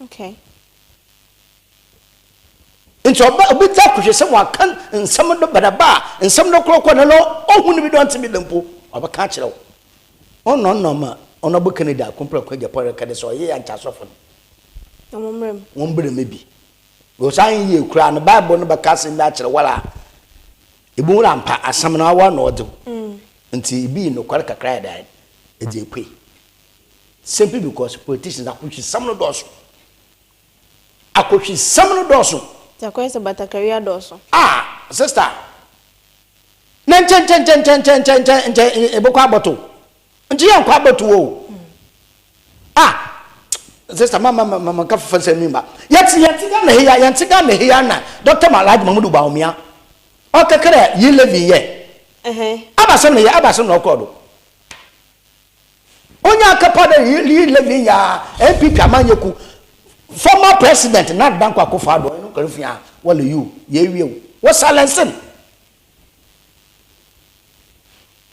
Okay. Nto obi ta kuhwe se wa kan nsam do badaba nsam do krokro na no ohunu bi don timi lempo obaka kire wo. Ono no ma ono bu Canada kompra kwa Japan ka de so ye ya nchasofo no. Omrem. Won bre me bi. Go san ye kura no Bible no baka se na kire wala. Ebu wura mpa asam na wa na odo. Nti bi no kware kakra da e je ekwe. Simply because politicians akohwi sam no doso. Akohwi sam no doso. Ta kwese batakaria doso. Ah, sister. Na nchen chen chen chen chen chen chen chen e bokwa aboto. Nti ye nkwa aboto wo. Ah, sister mama mama ka fa se mi ba. Yeti yeti ga na he ya yeti ga na he ya na Dr. Malad Mahmoud Bawumia. O kekere yi levi ye. Abasem na ye abasem na okodo. Onya akapa da yi levi ya NPP amanyeku. Former president Nana Dankwa Akufo-Addo eno karifia wale you ye wie wo silencing.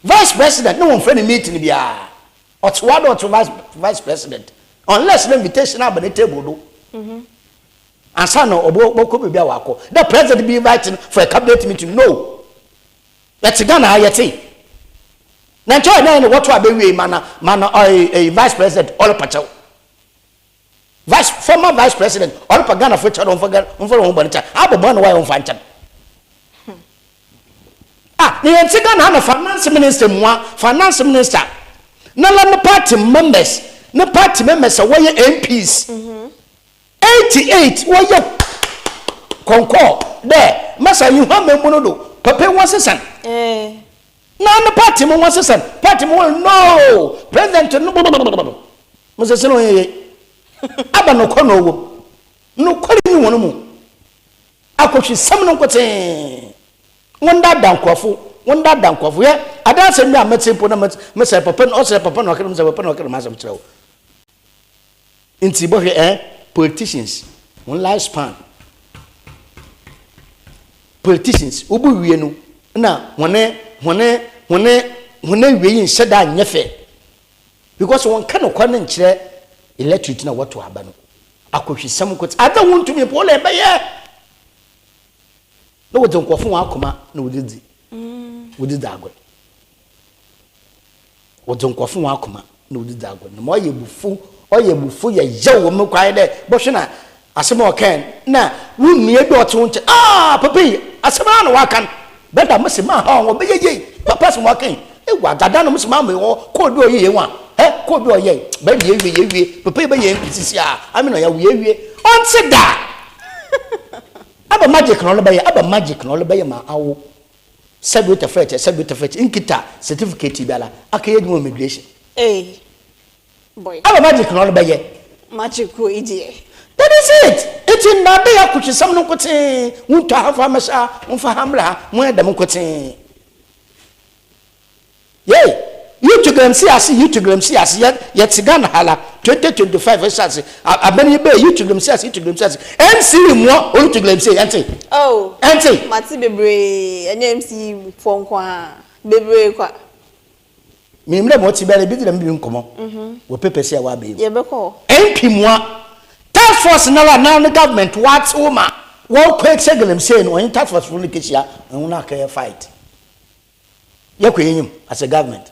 Vice president no one friend meeting bia. Otwa do to vice president unless the invitation aba the table do. Ansa no obo boko bibia wakọ. The president be invited for a cabinet meeting. No. Let's Ghana ayete. Na ncho na ne woto abewie mana mana a vice president all pachaw. Vice former vice president all pa Ghana for cha don for Ghana for ho bonicha. Abobo na wa on fa ncha. Ah, ni yenti Ghana na finance minister mwa, finance minister. Na la no party members, no party members are we MPs. 88 we concord there. Masa you ha memu no do. Papa won sesan. Eh. Na ne party mu wɔn sesa party mu wɔn no president no blablabla mo sese no yɛ aba nokɔ na ɔwɔ nokware nyi wɔn mu akɔhwisɛm no nkotee. Wɔn dada nkurɔfo, wɔn dada nkurɔfo yɛ adanse mi a mɛte mpo na mɛsɛ papa na ɔsɛ papa na ɔkɛrɛ mɛsɛ papa na ɔkɛrɛ mɛsɛm kyerɛ wo. Nti bɔhwɛ politicians wɔn life span, politicians wobu wie no na wɔn awie yi nhyɛ da nyɛ fɛ because wɔn ka nokware no nkyerɛ electorate na wɔto aba no. Akɔhwisɛm nkote adze a wɔntumi mpo wɔn ɛbɛyɛ na wɔdze nkurɔfo wɔn akoma na wɔdze di agorɔ. Wɔdze nkurɔfo wɔn akoma na wɔdze di agorɔ na ma ɔyɛ bufu yɛ yaw wɔ mu kwan dɛ bɔhwɛ na asɛm a ɔkɛn na wo nua bi a ɔte wo nkyɛn, aa, papa yi asɛm a na waka no bɛda mo sɛ maa ha ɔbɛyɛ yie. Papa sɛ waka yi ewa dada no mo sɛ maa mi wɔ kɔɔ bi ɔyɛ yie wa ɛ kɔɔ bi ɔyɛ bɛn yɛ wie yɛ wie papa yi bɛyɛ mp sisi a ami na ɔyɛ yɛ wie ɔnte da. Aba magic na ɔlebɛyɛ, aba magic na ɔlebɛyɛ ma awo sɛbi o tɛfɛ kyɛ, sɛbi o tɛfɛ kyɛ nkita certificate bi ala akɛyɛ adwuma immigration. Hey, boy. Aba magic na ɔlebɛyɛ. Magic wo deɛ. That is it. Eti nnade yɛ akotwesɛm no nkotee, wontɔ ha fa mɛhyɛ ha, womfa ha mmerɛ ha, mo yɛ dɛm nkotee. Yei YouTube galamsey ase, YouTube galamsey ase, yɛ yɛte Ghana ha la 2025 ɛhyɛ ase abɛn yi bɛyɛ YouTube galamsey ase, YouTube galamsey ase, MCE mua o YouTube galamsey ɛnte. Oh. Ɛnte. Mate bebree, ɛnyɛ MCE foɔ nko a, bebree kwa. Mimire ma ɔte biara ebi di na mi bi nkɔmɔ wɔ papers a waba yi mu. Yɛbɛkɔ hɔ. MP mua task force nara na ne government watew ma wɔkɔ ekyɛ galamsey no, ɔnye task force fo no kehyia ɛho na akɛyɛ fight. Yɛkɔ yɛnyim as a government.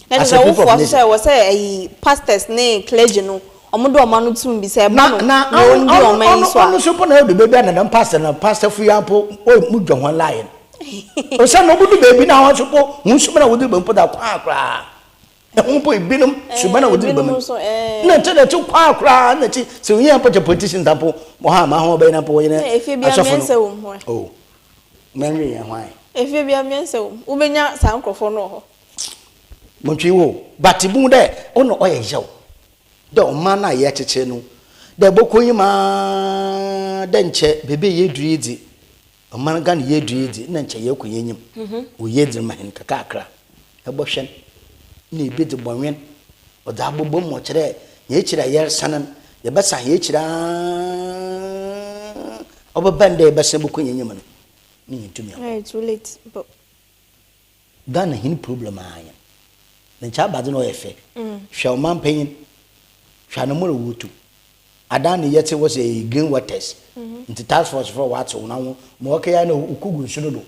Na kyerɛ sɛ wofoɔ so sɛ wɔ sɛ ɛyi pastors ne clergy no, ɔmo de ɔmo ano tum bi sɛ ɛba no na ɔndi ɔmo yi so a. Ɔno so po na ɔdu baabi a na dɛm pastor na pastor fo yi ampo mu dwa wɔn line ɔsɛ na ɔbudu baabi na wɔn so po wɔn suban a wɔde ba mpo da kwan koraa ɛho mpo ebinom suban a wɔde ba mu na nkyɛn na ɛkyi kwan koraa na akyi sɛ oyin mpo kyɛ politicians mpo wɔ ha ama ho ɔbɛyɛ na mpo wɔyɛ na asɔfo no oh mɛnwe yɛn hwan. Efie bia mmiɛnsa wɔ mu, wobɛnya saa nkurɔfoɔ no wɔ hɔ. Montwe wo but bu dɛ ɔno ɔyɛ yaw dɛ ɔman no a yɛkyekyere no dɛ bɔkɔ yi maa dɛ nkyɛ beebi a yɛduru yi dze, ɔman Ghana yɛduru yi dze, na nkyɛ yɛkɔ yɛnyim ɔyɛ dze ma hɛn kakrakra ɛbɔhwɛ no na ebi dze bɔnwen ɔdze abobɔ mu ɔkyerɛ hɛn ekyir a yɛresan no, yɛbɛsan hɛn ekyir aa ɔbɛba no dɛ yɛbɛsan bɔkɔ yɛnyim no ne yɛntumi akɔ. Ɛyɛ too late but. Ghana hin problem anya na nkyɛ abadze na ɔyɛ fɛ. Hwɛ ɔman panyin, hwɛ anamɔ wɔtu adan ne yɛte wɔ sɛ green waters nti task force fo wɔate wɔn aho ma wɔkɛyɛ na okugu nsu no do.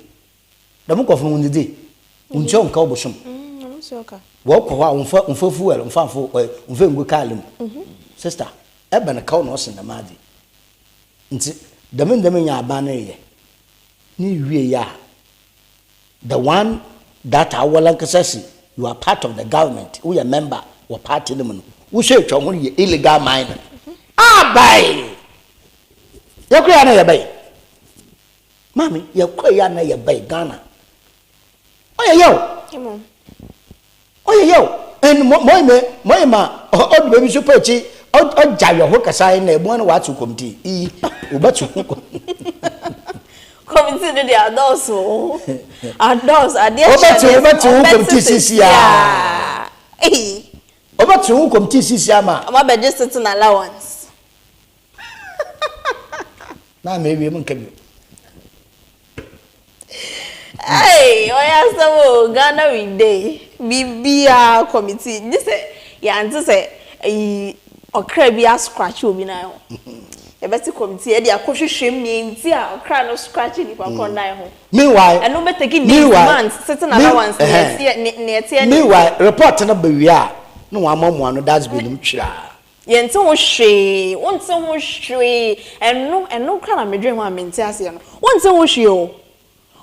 Dɛm nkɔfo no wɔn didi ntua nka ɔbosom wɔkɔ hɔ a wɔmfa fuel wɔmfa mfo wɔmfa ngu kaa mu. Sister, ɛbɛn kaw na ɔsen dɛm ade nti dɛm nya aban no yɛ ne wie yɛ a, the one that awɔla nkasa si you are part of the government, woyɛ member wɔ party no mu no, wosɛ atwa ho yɛ illegal mining abae. Yɛkɔ yɛ na yɛbɛyɛ maame, yɛkɔ yɛ na yɛbɛyɛ Ghana ɔyɛ yɛ o, ɔyɛ yɛ o. Ɛn mɔyɛ mɔyɛ ma ɔdu baabi so pɛ akyi ɔgya yɛ kasa yi na ɛmu na wate committee iyi wobɛte ho. Committee no deɛ adɔɔso o, adɔɔso adeɛ. Wobɛte ho committee sisi a wobɛte ho committee sisi ama. Ɔmo abɛgye sitting allowance. Na ama ewie mu nka bio. Hey, ɔyɛ asɛm o. Ghana we dey, biribiara committee gye sɛ yɛante sɛ ɛyi ɔkra bi ascratch obi nan ho, yɛbɛte committee yɛde akɔhwehwɛ mu nea nti a ɔkra no scratch nipa kɔ nan ho. Meanwhile ɛno bɛ take days, months, sitting allowance nea ɛteɛ. Meanwhile report no bɛ wie a na wɔn ama mu ano dustbin mu twiraa. Yɛnte ho hwee, wonte ho hwee. Ɛno kora na medwene ho a mente aseɛ no. Wonte ho hwee o.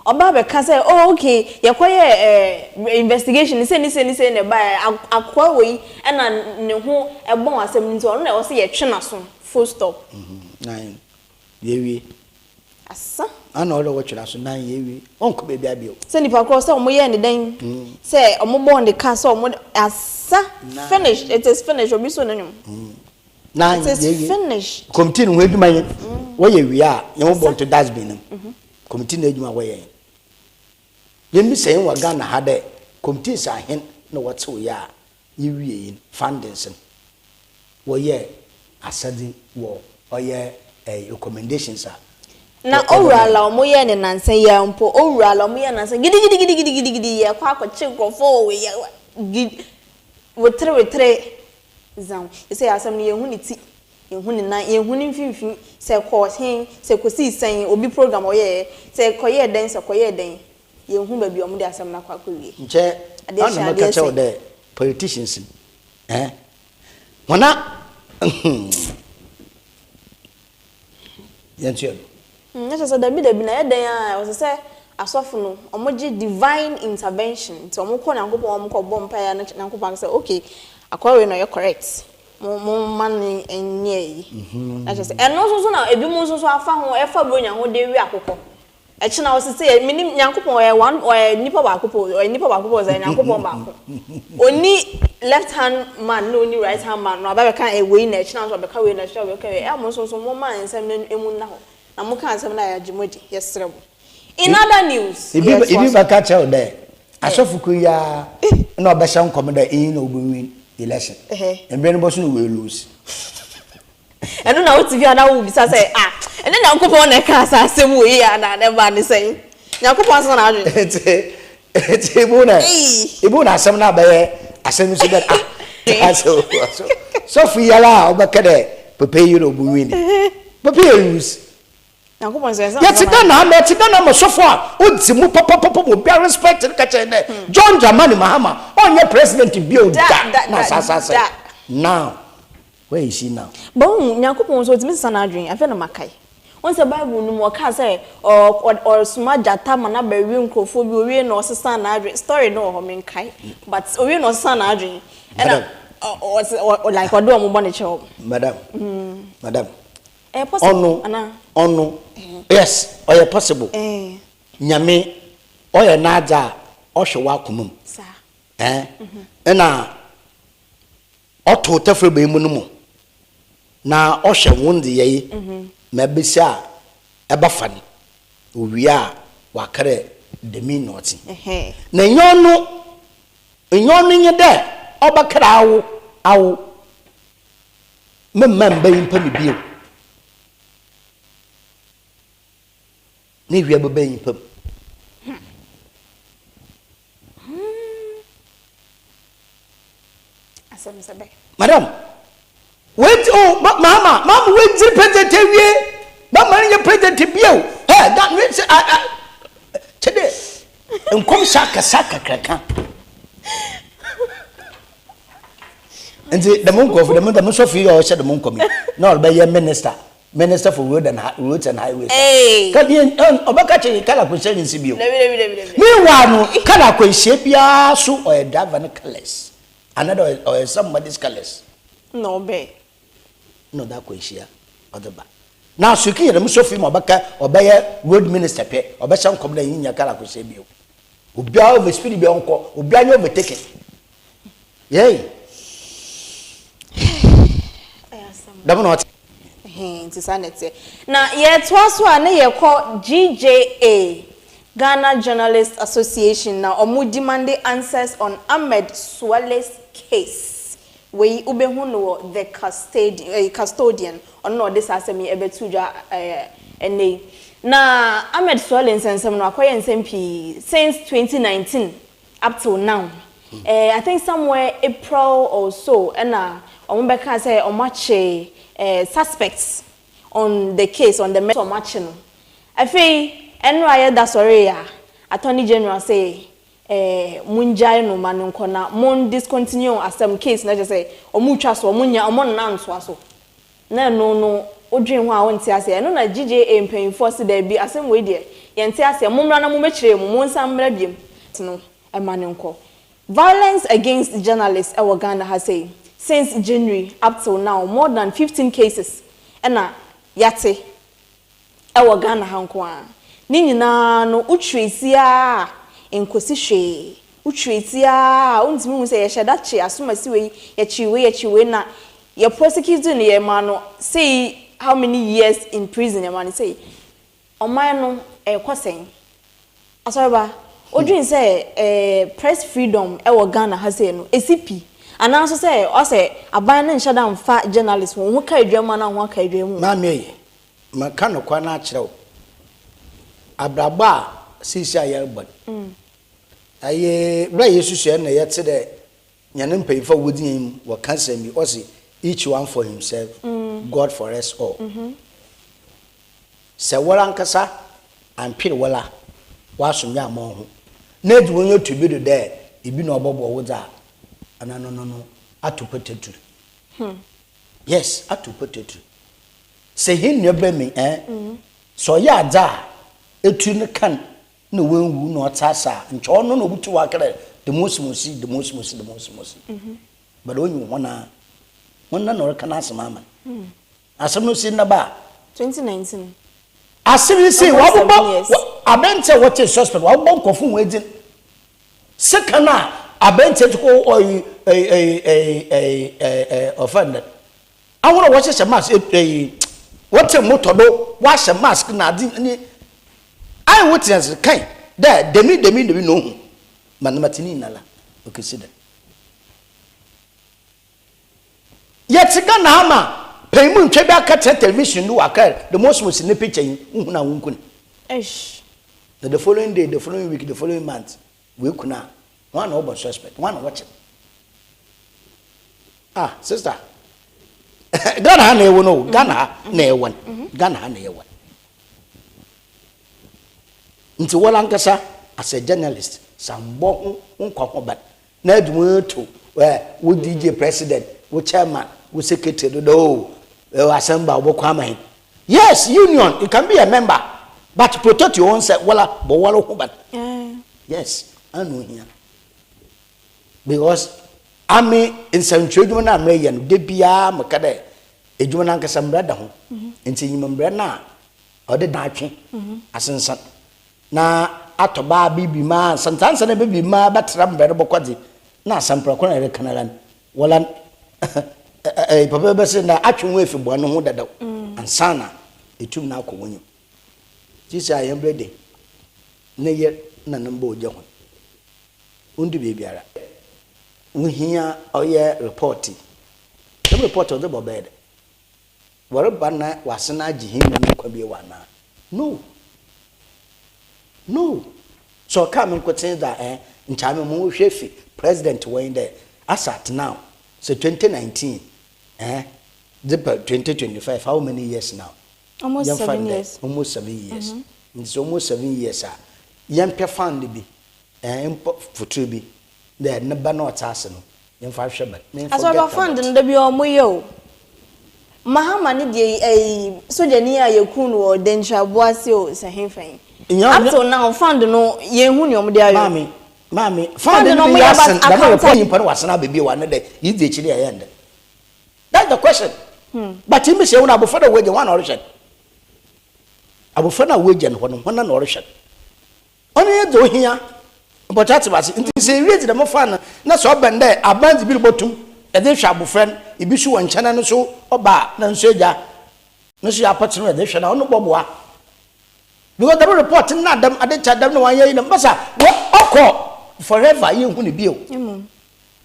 Ɔbaa bɛka sɛ, oh okay, yɛkɔyɛ investigation sɛ ne sɛ ne sɛ na ɛbaeɛ, akoa wɔ yi ɛna ne ho ɛbɔn asɛm no nti ɔno na ɛwɔ sɛ yɛtwe n'aso, full stop. Na yɛwie. Asa. Ana ɔdɛ wɔtwerɛ so nan yɛwie, ɔnkɔ baabi abio. Sɛ nipa korɔ sɛ ɔmo yɛ ne dɛn, sɛ ɔmo bɔ ne ka, sɛ ɔmo asa, finish, it is finished. Obi so ne nwom. Na It is yɛwie finished. Committee no ho adwuma yɛ wɔyɛ wie a, yɛn bɔ nto dustbin no. Committee no adwuma wɔyɛ, yɛn bi sɛ yɛn wɔ Ghana ha dɛ committee sɛ ahen na wɔtew yɛ a, yɛwie yi fundings no, wɔyɛ asɛde wɔ ɔyɛ recommendations a. Na owura la ɔmo yɛ ne nansa yi a mpo, owura la ɔmo yɛ nansa gidigidigidigidigidi, yɛ kɔ akɔkye nkurɔfoɔ wɔ yɛ gidi wetere wetere zan sɛ asɛm no, yɛn hu ne ti, yɛn hu ne nan, yɛn hu ne mfimfini, sɛ kɔ hen, sɛ kɔsi sɛn, obi program ɔyɛ, sɛ kɔyɛ dɛn, sɛ kɔyɛ dɛn, yɛn hu baabi a ɔmo de asɛm no akɔ akɔwie. Nkyɛ Adeɛ ɔna hyɛ mɛka adeɛ kyerɛw sɛ. Dɛ politicians hɔna yɛntua do. Ɛkyɛ sɛ dabi dabi na ɛyɛ dɛn a, ɔsɛ sɛ asɔfo no ɔmo gye divine intervention, nti ɔmo kɔ Nyankopɔn, ɔmo kɔ bɔ mpaeɛ na Nyankopɔn sɛ, "Okay, akɔre na ɔyɛ correct, mo ma ne nyɛ yi." Na kyerɛ sɛ ɛno nso so na ebi mu nso so afa ho ɛfa bronya ho de wi akokɔ ɛkyi na ɔsɛ sɛ minim Nyankopɔn ɔyɛ one, ɔyɛ nipa baako po, ɔyɛ nipa baako po, ɔsɛ Nyankopɔn baako, oni left hand man na oni right hand man na ɔba bɛka ɛwei na ɛkyi na nso ɔbɛka wei na ɛkyi na ɔbɛka wei. Ɛyɛ mo nso so mo ma nsɛm no emu nna hɔ na mo ka asɛm no a, yɛagye mo adi. Yɛsrɛ mo. In other news, ebi yɛtoa ebi so. Bɛka kyerɛw dɛ asɔfo ko yi a na ɔbɛhyɛ nkɔm dɛ eyi na ɔbɛwin election. Mmerɛ no bɔ so na wɔyɛ lose. Ɛno na wote fi ana wobisa sɛ, ah, ɛne Nyankopɔn na ɛka asa asɛm wɔ yi a, na ne ba ne sɛn Nyankopɔn asa na adwene. Nti ibu na Ei. ibu na asɛm na abɛyɛ asɛm nso dɛ, ah, so sɔfo yi ara a ɔbɛka dɛ papa yi na ɔbɛwin, papa yi lose. Nyankopɔn sɛ ɛsɛ. Yɛte dɛ na ama yɛte dɛ na ama sɔfo a ɔdzi mu papapapa ma obiara respect no ka kyerɛ dɛ John Dramani Mahama ɔnyɛ president bio Da, da da, na da, asase da. Now where is he now? Bɔn Nyankopɔn nso ɔtumi sesa n'adwene. Afei na makae wɔn sɛ Bible no mu ɔkaa sɛ ɔsoma gyata ma n'abɛwe nkurɔfoɔ bi, owie na ɔsesa n'adwene. Story no wɔ hɔ, menkae, but owie na ɔsesa n'adwene, ɛna Madam. ɔ ɔ like ɔde wɔn bɔ ne kyɛw. Madam, madam. Ɛyɛ possible ɔno ana? Ɔno yes, ɔyɛ possible. Nyame ɔyɛ n'adze a ɔhwɛ w'akoma mu. Saa. Ɛna ɔto tɛfrɛ bɛyi mu no mu na ɔhwɛ wo ndeyɛyi ma ɛbɛsi a ɛbɛfa no, owie a wakarɛ dɛmi na ɔte. Na nyɛ ɔno, nyɛ ɔno nye dɛ ɔbɛkara awo mɛmma mba yi mpa mi bio na ewia bɛba nyimpa mu. Asɛm sɛ bɛ. Madam, wait, oh, mama, mama wait, president ewie, mama nyɛ president bio ɛ da ne sɛ a a kyɛ dɛ nkɔmhyɛ akɛse akakraka. Nti dɛm nkɔfo dɛm sɔfo yi a ɔhyɛ dɛm nkɔm yi na ɔbɛyɛ minister for roads and highways. Hey. Ka deɛ ɔbɛka kyerɛ kala akwanhyia ne nsi bio. Dabi, dabi, dabi, dabi. Meanwhile no, kala akwanhyia biara so ɔyɛ driver no colours another ɔyɛ somebody's colours. Na ɔbɛ. Na ɔde akwanhyia ɔde ba na asoki yɛ dɛm sɔfo yi ma ɔbɛka ɔbɛyɛ road minister pɛ, ɔbɛhyɛ nkɔm na yi nya kala akwanhyia bio, obiara over speed bi ɔnkɔ, obiara nyɛ overtaking yɛyi. Ɛyɛ asɛm. Dɛm na ɔte. Ɛhɛn, nti saa na ɛteɛ. Na yɛtoa so a, ne yɛkɔ GJA, Ghana Journalists Association, na ɔmo demand answers on Ahmed Suale's case. Wei wobɛhu no wɔ The Custodian. Ɔno na ɔde saa asɛm yi ɛbɛto dwa ɛnɛ yi. Na Ahmed Suale nsɛnsɛm no akɔyɛ nsɛm pii since 2019 up till now. I think somewhere April or so ɛna ɔmo bɛka sɛ ɔmo akye suspects on the case, on the ɔmo akye no. Afei ɛno a yɛda sɔre a, Attorney General sɛ mungyae no ma no nkɔ na mon discontinue asɛm case, na kyerɛ sɛ ɔmo twa so, ɔmo nya ɔmo nna ntoa so. Na ɛno no wodwen ho a, wonte aseɛ. Ɛno na GJA mpanyinfoɔ si daabi, asɛm wei deɛ yɛnte aseɛ, mommra na mommɛkyerɛ mu, monsan mmra biom no ɛma no nkɔ. Violence against journalists ɛwɔ Ghana ha sei, since January up till now, more than 15 cases ɛna yate. Ɛwɔ Ghana ha nko ara. Ne nyinaa no, wotwerɛ si ara a, nkosi hwee. Wotwerɛ si ara a, wontumi hu sɛ yɛhyɛ da kye asomasi wei, yɛkye wei, yɛkye wei, na yɛ prosecute no, yɛma no sei how many years in prison, yɛma no sei. Ɔman no, ɛrekɔ sɛn? Asɔreba, wodwen sɛ press freedom ɛwɔ Ghana ha sei no, esi pi? Anaa nso sɛ ɔsɛ aban no nhyɛ da mfa journalist wɔn ho ka adwa mu anaa ho aka adwa mu? Maame yi, maka nokwar no akyerɛ wo. Abrabɔ a seesei a yɛrebɔ no, ɛyɛ berɛ a yɛsusua na yɛte dɛ nyane mpanyimfo a wodzi yɛn mu wɔka asɛm bi, ɔse each one for himself, God for us all. Sɛ woara ankasa antwer woara w'asomdwee amma woho, na edze w'enyi to bi do dɛ ibi na ɔbɔboa wo dze a, ana no no no ato patatur. Yes, ato patatur. Sɛ hɛn nuabanyin eh, sɛ ɔyɛ adze a etur no kan na oennwu na ɔtse ase a, nkyɛ ɔno na obutu ɔaka dɛ demosimose, demosimose, demosimose. But onnyi hɔn a, hɔn na ɔreka n'asɛm ama no. Asɛm no si nnɛ ba a. 2019. Asɛm yi si wɔabobɔ aberanteɛ a wɔte suspect wɔabobɔ nkurɔfo wɔn edzin. Sekan a aberanteɛ ti kɔ ɔyi ɛyi ɛyi ɛyi ɛyi ɛyi ɔfɛn dɛ. Ahɔn a wɔhyehyɛ mask ɛyi wɔte motɔ do wɔahyɛ mask na adze ne ayɛ wɔ tena ase kan dɛ dɛmi dɛmi dɛmi na ohu ma ne ma te ne nyinara okesi dɛ. Yɛtse Ghana ha ma panyin mu ntwa bi akɛtsena television do ɔaka dɛ Mosmos ne picture yi, wohu no a wonnku no. Eish. Na the following day, the following week, the following month, woeku no a, hwan na wɔbɔ suspect? Hwan na wɔkye no? Ah, sister, Ghana ha na yɛwɔ no o, Ghana ha na yɛwɔ no, Ghana ha na yɛwɔ no. Nti wɔn ankasa as a journalist, sɛ ambɔ ho wo nkwa ho ban na adi wɔn ato ɛ wo DJ president, wo chairman, wo secretary do dɛ o ɛ asɛm ba wɔbɛkɔ ama yi. Yes, union, you can be a member, but protect your own self, wala bɔ wala ho ban. Yes, ana ohia. Because ame nsɛntwerɛ adwuma no a mereyɛ no, da biara meka dɛ adwuma no ankasa mmara da ho. Nti nyim mmara no a ɔde daatwe asensan na atɔ baa biribi ma ansa nti ansa na biribi ma bɛtra mbrɛ no bɔkɔ dze na asɛmprɛ kor na yɛreka no ara no wɔla papa bɛse na atwe ho efi bɔn no ho dadaw ansa na etum na akɔ w'enyim. Sisi a hɛn berɛ de ne yer na ne mba ogya hɔn onndu beebiara. Wohia ɔyɛ report yi, dɛm report ɔdze ba ɔbɛyɛ dɛn? Wɔreba na wɔasan agye hɛn nua no nkwa bio anaa? No! No! Sɛ ɔkaa me nkotsee dze a, eh, nkyɛ ame mohwɛ fi president hɔ nye dɛ, as at now, sɛ 2019 eh, dze ba 2025, how many years now? Almost Yɛmfa seven no dɛ years. almost 7 years. Ntsi sɛ almost 7 years a, yɛmpɛ fund bi, eh, mpo fotow bi, dɛ ne ba na ɔtse ase no, yɛmfa nhwɛ ba no, na Asɔreba forget fund about. No da bi ɔmo yɛ o. Mahama ne deɛ yi ɛyi sogyani a yɛkuu no wɔ Denkyiraboase o, sɛ henfa yi. Up till now fund no yɛnhu nea ɔmo de ayɛ o. Maame, maame, fund Fund no no ɔmo bi yɛ yɛ but asen dɛm account report nyimpa no wasen aba bio a ne dɛ yedzi ekyir dɛ yɛyɛ ndɛ. That's the question. But imi sɛ ehun abofra no a woegya, hwan na ɔrohwɛ no? Abofra no a woegya no hɔ no, hwan na ɔrohwɛ no? Ɔno nye dza ohia. Mpɔkyɛ atse ase. Ntsi sɛ ewie dze dɛm fund no na sɛ ɔba no dɛ aban dze bi robɔto mu dze hwɛ abofra no, ibi so wɔ nkyɛn na no so ɔba a na no so egya no so yɛ apɔtse no dze hwɛ no a, ɔno bɔboa. Because dɛm report no na dɛm ade kyɛ dɛm na wɔayɛ yi na mbasa wɔ ɔkɔ forever yɛnhu no bio.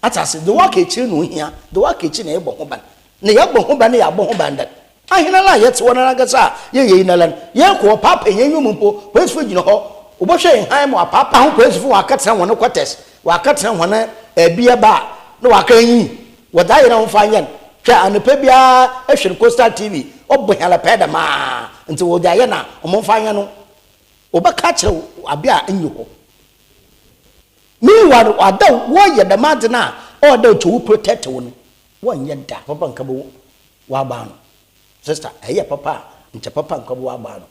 Ate ase, dze wɔaka ekyir na ohia, dze wɔaka ekyir na yɛbɔ ho ban. Na yɛbɔ ho ban na yɛabɔ ho ban dɛn? Ahɛn ara a yɛtse hɔ noara ankasa a yɛyɛ yi noara no, yɛkɔ wɔpaapaa hɛn enyiwa mu mpo, polisifo gyina hɔ, wɔbɔhwɛ hɛn hann ma wɔapaapaa ho polisifo wɔakɛtsena hɔn quarters, wɔakɛtsena hɔn beer bar na wɔaka enyi, wɔdze ayɛ na wɔmfa nyɛ no. Hwɛ, anapa biara ehwɛ no Coastal TV, ɔbɔ hɛn anapa dɛm ara, ntsi wɔdze ayɛ na wɔmfa nyɛ no, wɔbɛka akyerɛ wo aber a nnyi hɔ. Meanwhile no, ada wɔyɛ dɛm adze no a ɔwɔ dɛ nkyɛ wo protect wo no, wɔnnyɛ da. Papa nka bo w'aba ano. Sister, ɛyɛ papa a, nkyɛ papa nka bo w'aba ano.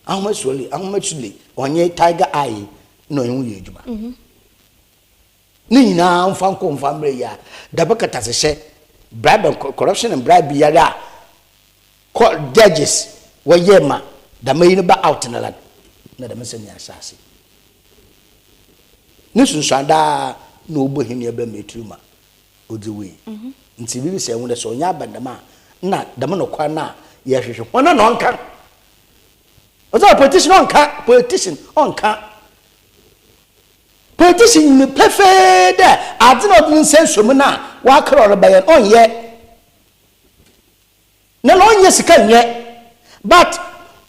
Ahoma suole, ahoma sule, ɔnye tiger eye na ɔnye wo yɛ adwuma. Ne nyinaa mfa nkɔ mfa mmerɛ yi a, dɛm katasehyɛ, bribe and corruption and bribe biara a, kɔ judges, Wɔyɛɛ ma dɛm yi no ba out no la na dɛm nsɛm nyina hyɛ ase. Ne nsunsuando ara na ɔbɔ hɛn nuabaa Metru ma odzi wui. Ntsi mibisa hɔn dɛ sɛ ɔnnyɛ aban dɛm a, nna dɛm nokwar no a yɛhwehwɛ, hɔn na ɔnnka? Ɔsɛ politician ɔnnka, politician ɔnnka. Politician nyim pefee dɛ adze na ɔdze ne nsa esuo mu no a ɔakra ɔrebɛyɛ no, ɔnnyɛ. Na na ɔnyɛ sika nyɛ but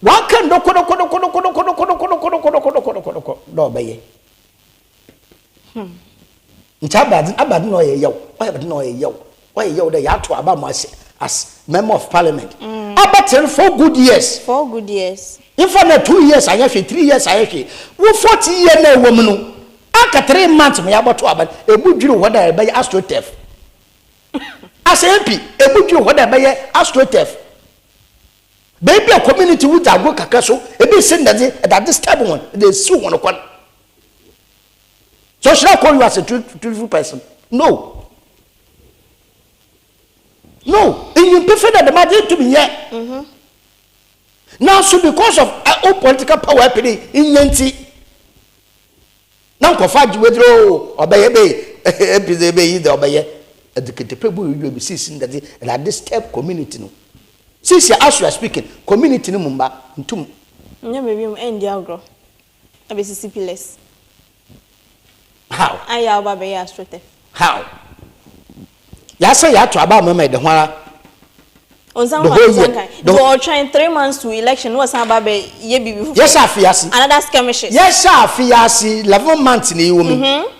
waka no dokodokodokodokodokodokodokodokodokodokodokodo dɛ ɔbɛyɛ. Nti abadze abadze na ɔyɛ yaw ɔyɛ abadze na ɔyɛ yaw ɔyɛ yaw dɛ yɛato aba mo as as member of parliament abɛtsen 4 good years. 4 good years. Nfa na 2 years anyɛ hwee, 3 years anyɛ hwee, wo fourth year na ɛwɔ mu no aka 3 months mo yɛabɔto aba no ebu dwiri hɔ dɛ ɛbɛyɛ astroturf. As MP, ebu dwiri hɔ dɛ ɛbɛyɛ astroturf. Beebi a community wo dze agorɔ kakra so ebi si ndadze ɛde disturb wɔn, ɛde esiw wɔn kwan. So should I call you as a truthful person? No, enyim pefe dɛ dɛm adze ntumi nyɛ. Nanso because of o political power ɛpɛ nyɛ nti na nkɔfo agye wɔ ediri o ɔbɛyɛ bɛyɛ ebi de bɛyi de ɔbɛyɛ ɛde ketepe bu yi bi sisi ndadze ɛde disturb community no. Sisi as you are speaking, community no mu mba ntum. Nyɛ baabi mu ɛndi agorɔ abɛsisi pillars. How? Ayɛ a woba bɛyɛ astroturf. How? Yɛasɛ yɛato aba ama ma ɛde ho ara. Ɔnsan fa nsa nkan nti ɔtwɛn 3 months to election na wɔsan ba bɛ yɛ biribi foforɔ. Yɛhyɛ afe ase. Another skirmishes. Yɛhyɛ afe ase 11 months na ɛwɔ mu.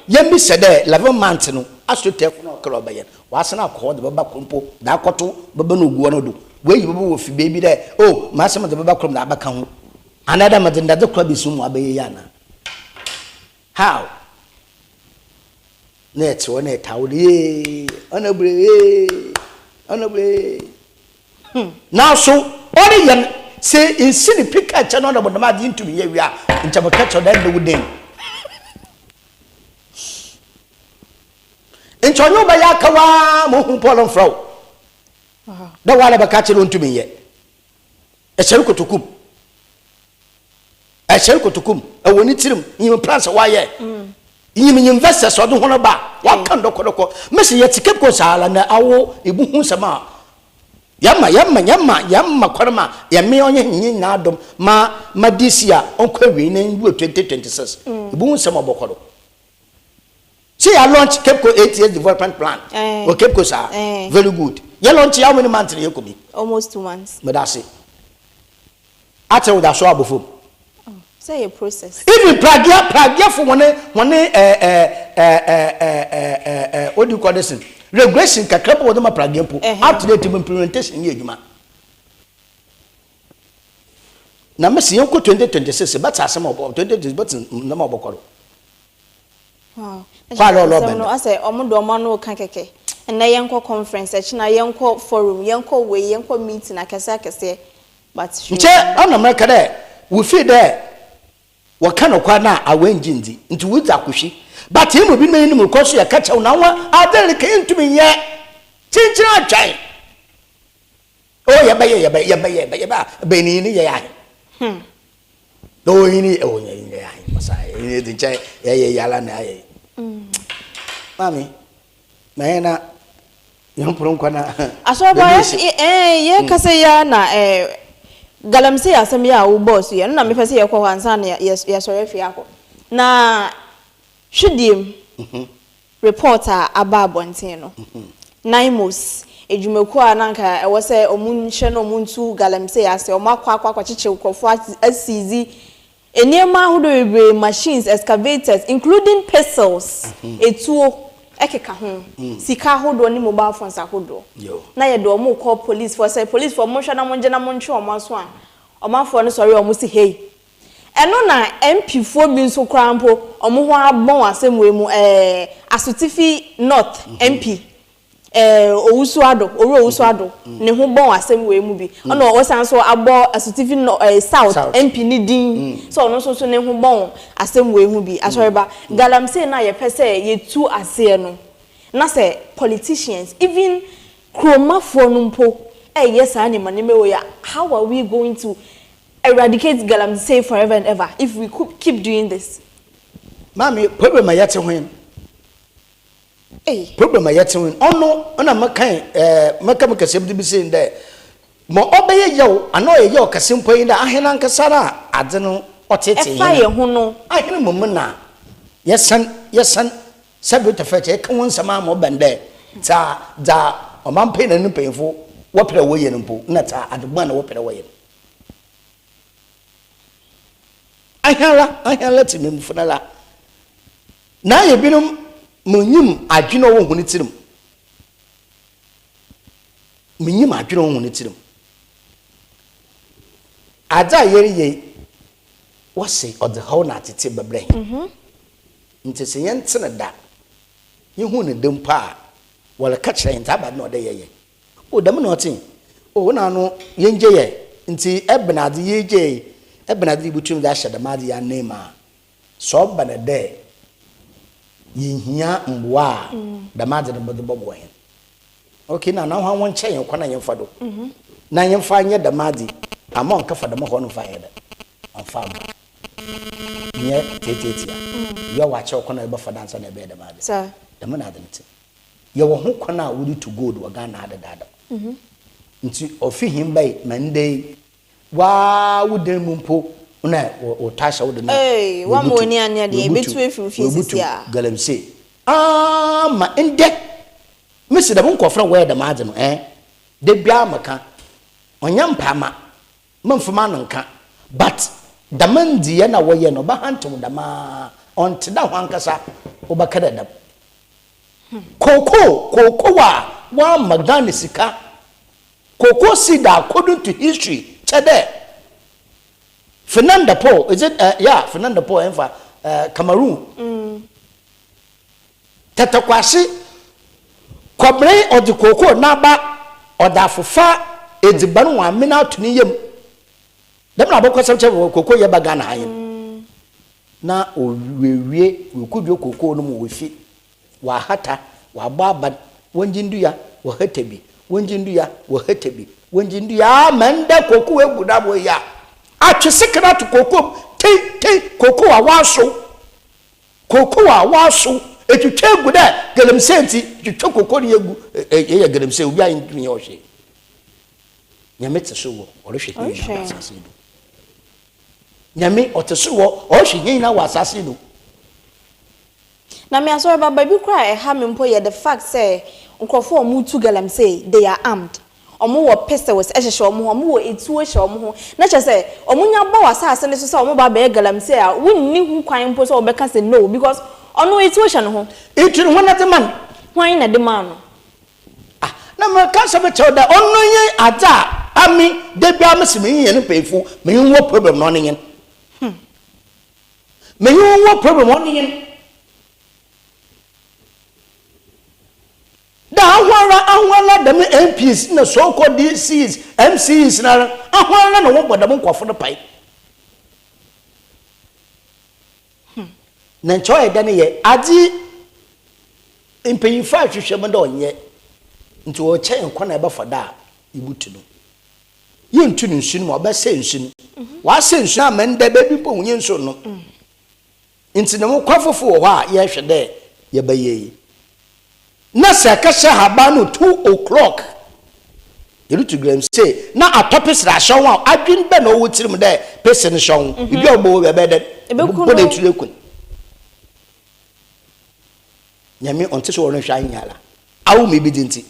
Yɛn bi sɛ dɛ 11 months no astroturf na ɔkɛlɛ ɔbɛyɛ no wasan akɔ hɔ de bɛba koro mpo da akɔto bɛbɛ no oguɔ no do wɔayi bɛbɛ wɔ fi beebi dɛ o maa sɛ mo de bɛba kurom na abɛka ho anaa dɛ mo de ndade kora bi so mu abɛyɛ yi ana how na ɛte hɔ na ɛta wo de yee ɔnabure yee ɔnabure nanso ɔreyɛ no sɛ nsi ne pi ka kyɛ no ɔnabɔ dɛm ade ntumi yɛ wia nkyɛn ka kyerɛ dɛ ɛnna wo den nkyɛn ɔnyɛ ɔbɛyɛ aka waa ma ohun Paul mfrɛ wo dɛ waa na bɛka kyerɛ ntumi yɛ ɛhyɛre kotokum ɛhyɛre kotokum ɛwɔ ne tirim nyim plans a wayɛ nyim investors ɔde ho no ba waka ndɔkɔdɔkɔ mesi yɛ te Cape Coast ala na awo ebu ho nsɛm a yɛma yɛma yɛma yɛma kwan ma yɛme ɔnyɛ nye nyinaa dɔm ma this year ɔnkɔ awie na nwura 2026 ebu ho nsɛm a ɔbɔkɔ do sɛ yɛ launch Cape Coast 8 years development plan wɔ Cape Coast a very good. Yɛ launch how many months na yɛ kɔ bi? Almost 2 months. Meda ase akyerɛ wo da so abɔ fam. Sɛ yɛ process. Even pragea fo wɔne ɛɛ ɛɛ ɛɛ ɛɛ ɛɛ what do you call this thing, regulation kakra bɔ wɔde ma pragea mpo up to date implementation yɛ adwuma na mesi yɛn kɔ 2026 bɛtɛ asɛm a ɔbɔ 2026 bɛtɛ nnam a ɔbɔkɔ do. Kɔ alɔ ɔlɔ bɛn no. Asɛ ɔmo de ɔmo ano ka kɛkɛ ɛnɛ yɛnkɔ conference, ɛkyina yɛnkɔ forum, yɛnkɔ wei, yɛnkɔ meeting akɛseɛ akɛseɛ, but nkyɛn ɔna mɛka dɛ wofi dɛ wɔka nokwa na awɔ ngye ndi nti wodzi akɔhwi, but emu bi na enim kɔ so yɛka kyɛw na wɔn adere ka ntumi nyɛ kyinkyin atwɛn o yɛbɛyɛ yɛbɛyɛ yɛbɛyɛ yɛbɛyɛ bɛni ni yɛ ahe na oyi ni ɛwɔ yɛ yɛ ahe masa yɛ di nkyɛn yɛyɛ yala na ayɛ maame na yɛn na yɛn mpono nkwa na. Asɔrɔbɔ yɛ kasa yi na galamsey asɛm yi a wobɔɔ so yɛ no na mepɛ sɛ yɛkɔ hɔ ansa na yɛsɔre afiri akɔ na hwediem report a aba abɔnten no. NAIMOS edwumakuo a nanka ɛwɔ sɛ ɔmo nhyɛ na ɔmo ntu galamsey ase, ɔmo akɔ akɔkyekyere nkurɔfoɔ, aseize nneɛma ahodoɔ bebree, machines, excavators, including pistols, etuo ɛkeka ho, sika ahodoɔ ne mobile phones ahodoɔ na yɛde ɔmo kɔ police foɔ sɛ police foɔ mo nhwɛ na mo ngye na mo ntwe ɔmo aso a ɔmanfoɔ no sɔre ɔmo si hei. Ɛno na MP foɔ bi nso koraa mpo ɔmo ho abɔn asɛm wei mu. Asutifi North MP Owusu Ado, Owura Owusu Ado ne ho bɔn asɛm wei mu bi, ɔna ɔsan so abɔ Asutifi no South MP ne din sɛ ɔno nso so ne ho bɔn asɛm wei ho bi. Asɔreba, galamsey na yɛpɛ sɛ yɛtu aseɛ no na sɛ politicians, even kuromafoɔ no mpo. ɛyɛ saa nneɛma nneɛma wei a, how are we going to eradicate galamsey forever and ever if we keep doing this? Maame, problem a yɛte ho yi, Hey. problem a yɛte ho yi, ɔno ɛna mɛka mɛka me kɛseɛ bi sɛ dɛ ma ɔbɛyɛ yaw anaa ɔyɛ yaw kɛse mpo yi dɛ ahene ankasa no a ade no ɔtete. Ɛfa yɛn ho no. Ahene mmom na yɛsan sɛbi tɛfɛ kyɛ yɛka wɔn nsɛm ama ɔbɛn dɛ dza dza ɔman na ne mpanyinfo wɔpɛ dɛ wɔyɛ no mpo na dza adebɔn na wɔpɛ dɛ wɔyɛ no, ahiala te mmemmufo no la na ayɛ binom mo nyim adwene a ɔwɔ ho ne tirim, menyim adwene a ɔwɔ ho ne tirim. Adze a yɛreyɛ yi, wɔse ɔdze haw na atete bɛbrɛ hɛn, nti sɛ yɛntene da yɛhu ne de mpo a, wɔreka kyerɛ yɛn nti aba na ɔde yɛyɛ o dɛm na ɔte o na ano yɛngye yɛ nti ɛbɛn adze yɛgye yi, ɛbɛn adze yɛbɛtum de ahyɛ dɛm adze yɛ anan mu a, sɛ ɔba ne dɛ yɛhia mboa a, dɛm adze no bɛde bɔboa yɛn. Okay, na na wɔn nkyɛn yɛn kwan a yɛmfa do na yɛmfa nyɛ dɛm adze ama ɔnkafa dɛm hɔ no mfa yɛ dɛ ɔmfa mba nyɛ tietietia wia wakyerɛ kwan a yɛbɛfa dansa na ɛbɛyɛ dɛm adze. Sir. Dɛm na adze no te. Yɛwɔ ho kwan a wɔde tu gold wɔ Ghana adedaada, nti ɔfi hin bɛyi ma ndɛ yi waa wo dan mu mpo na wɔtɔ ahyɛ wo de na. Ee, wama w'ani anya deɛ, yɛbɛtu afiri wo fie sisi a. Galamsey ama ndɛ mesi dɛm nkɔfra wɔyɛ dɛm adze no de biara maka ɔnyɛ mpaama memfoma no nka, but dɛm ndzeyɛ na wɔyɛ no ɔbɛhantew dɛm a ɔnte da ho ankasa wobɛka dɛ dɛm kookoo a wɔama Ghana sika, cocoa seed, according to history kyɛ dɛ Fernando Paul, is it yeah, Fernando Paul ɛnfa Cameroon tɛtɛkwase kɔbere ɔde kookoo n'aba ɔde afofa edziban wɔn amena ato ne yam dɛm na abɔkɔ sɛm kyɛ kookoo yɛ ba Ghana ha yi na owie wekodua kookoo no mu, wefi wahata wabɔ aban wɔngye ndua wɔhata bi, wɔngye ndua wɔhata bi, wɔngye ndua ama ndɛ kookoo egu na wɔ yi a atwe sekere ato kookoo mu tei tei, kookoo a waso, kookoo a waso etwitwa egu dɛ galamsey, nti twitwa kookoo no egu ɛyɛ galamsey. Obi a ntumi yɛ ɔhwɛ Nyame te so wɔ ɔrehwɛ hɛn nyinaa wɔ asase yi do. Nyame ɔte so wɔ ɔrehwɛ hɛn nyinaa wɔ asase yi do. Na me asɔre ba baabi koraa a ɛha me mpo yɛ the fact sɛ nkurɔfoɔ a wɔtu galamsey, they are armed. Wɔn wɔ pistols ɛhyehyɛ wɔn ho, wɔn wɔ etuo hyɛ wɔn ho, na kyerɛ sɛ wɔn nya ba wɔ asase no so sɛ wɔn ba abɛyɛ galamsey a, wonni ho kwan mpo sɛ wɔbɛka sɛ no, because ɔno etuo hyɛ ne ho. Etu ne ho na de ma no. Hwan na de maa no? Ah, na mɛka sɛ bɛkyɛw dɛ ɔno nye adze a ame da biara mesi menye hɛn mpanyimfo menye wɔ problem na ɔne nye menye wɔ problem ɔne nye da ahoara ahoara dɛm MPs na so called DCs, MCs na ahoara na wɔbɔ dɛm nkɔfo no pae na nkyɛn ɔyɛ dɛ no yɛ adze mpanyimfo ahwehwɛ mu dɛ ɔnyɛ nti ɔkyɛ yɛn kwan a ɛbɛfa da a yɛbutu no, yɛntu no nsu no mu a ɔbɛsɛ nsu no, wasɛ nsu no ama ndɛ baabi mpo hunyɛ nsu no. Nti ne ho kwan foforɔ wɔ hɔ a yɛrehwɛ dɛ yɛbɛyɛ yi na sɛ ɛkɛhyɛ haban no 2 o'clock yɛretu galamsey na atɔ pesere ahyɛ ho a, adwene bɛ na ɔwɔ tirim dɛ pesere no hyɛ ho ebi a ɔbɔ wɔ bɛbɛ dɛ Ɛbɛku bɔ no. Na eturu ekun Nyame ɔnte so wɔrehwɛ anyala awo mi bi di nti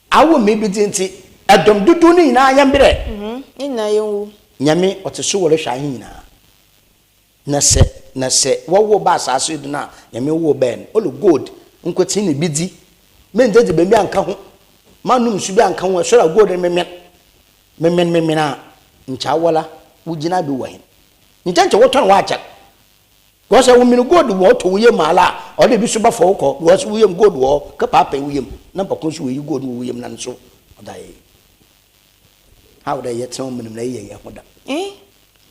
awo mi bi di nti ɛdɔm dodo no nyinaa yɛn brɛ. Ne nyinaa yɛnwu. Nyame ɔte so wɔrehwɛ ahe nyinaa na sɛ wɔwo ba asase yi do no a, Nyame wo bɛn no ɔlɛ gold nkotsee na bi di mendze dze baabi anka ho manom nsu bi anka ho ɛsɔre a gold no memen memen memen a nkyɛ awɔla wogyina bi wɔ hen nkyɛnkyɛn wɔtɔn wɔakyɛ because wo mene gold wɔ ɔtɔ wo yam ala a ɔde bi so bɛfɔ wo kɔ because wo yam gold wɔ hɔ kɛpaapa wo yam na mpako nso wɔyi gold wɔ wo yam na nso ɔda yɛ how dɛ yɛtena ɔmo nim na yɛyɛ yɛn ho da. Eh?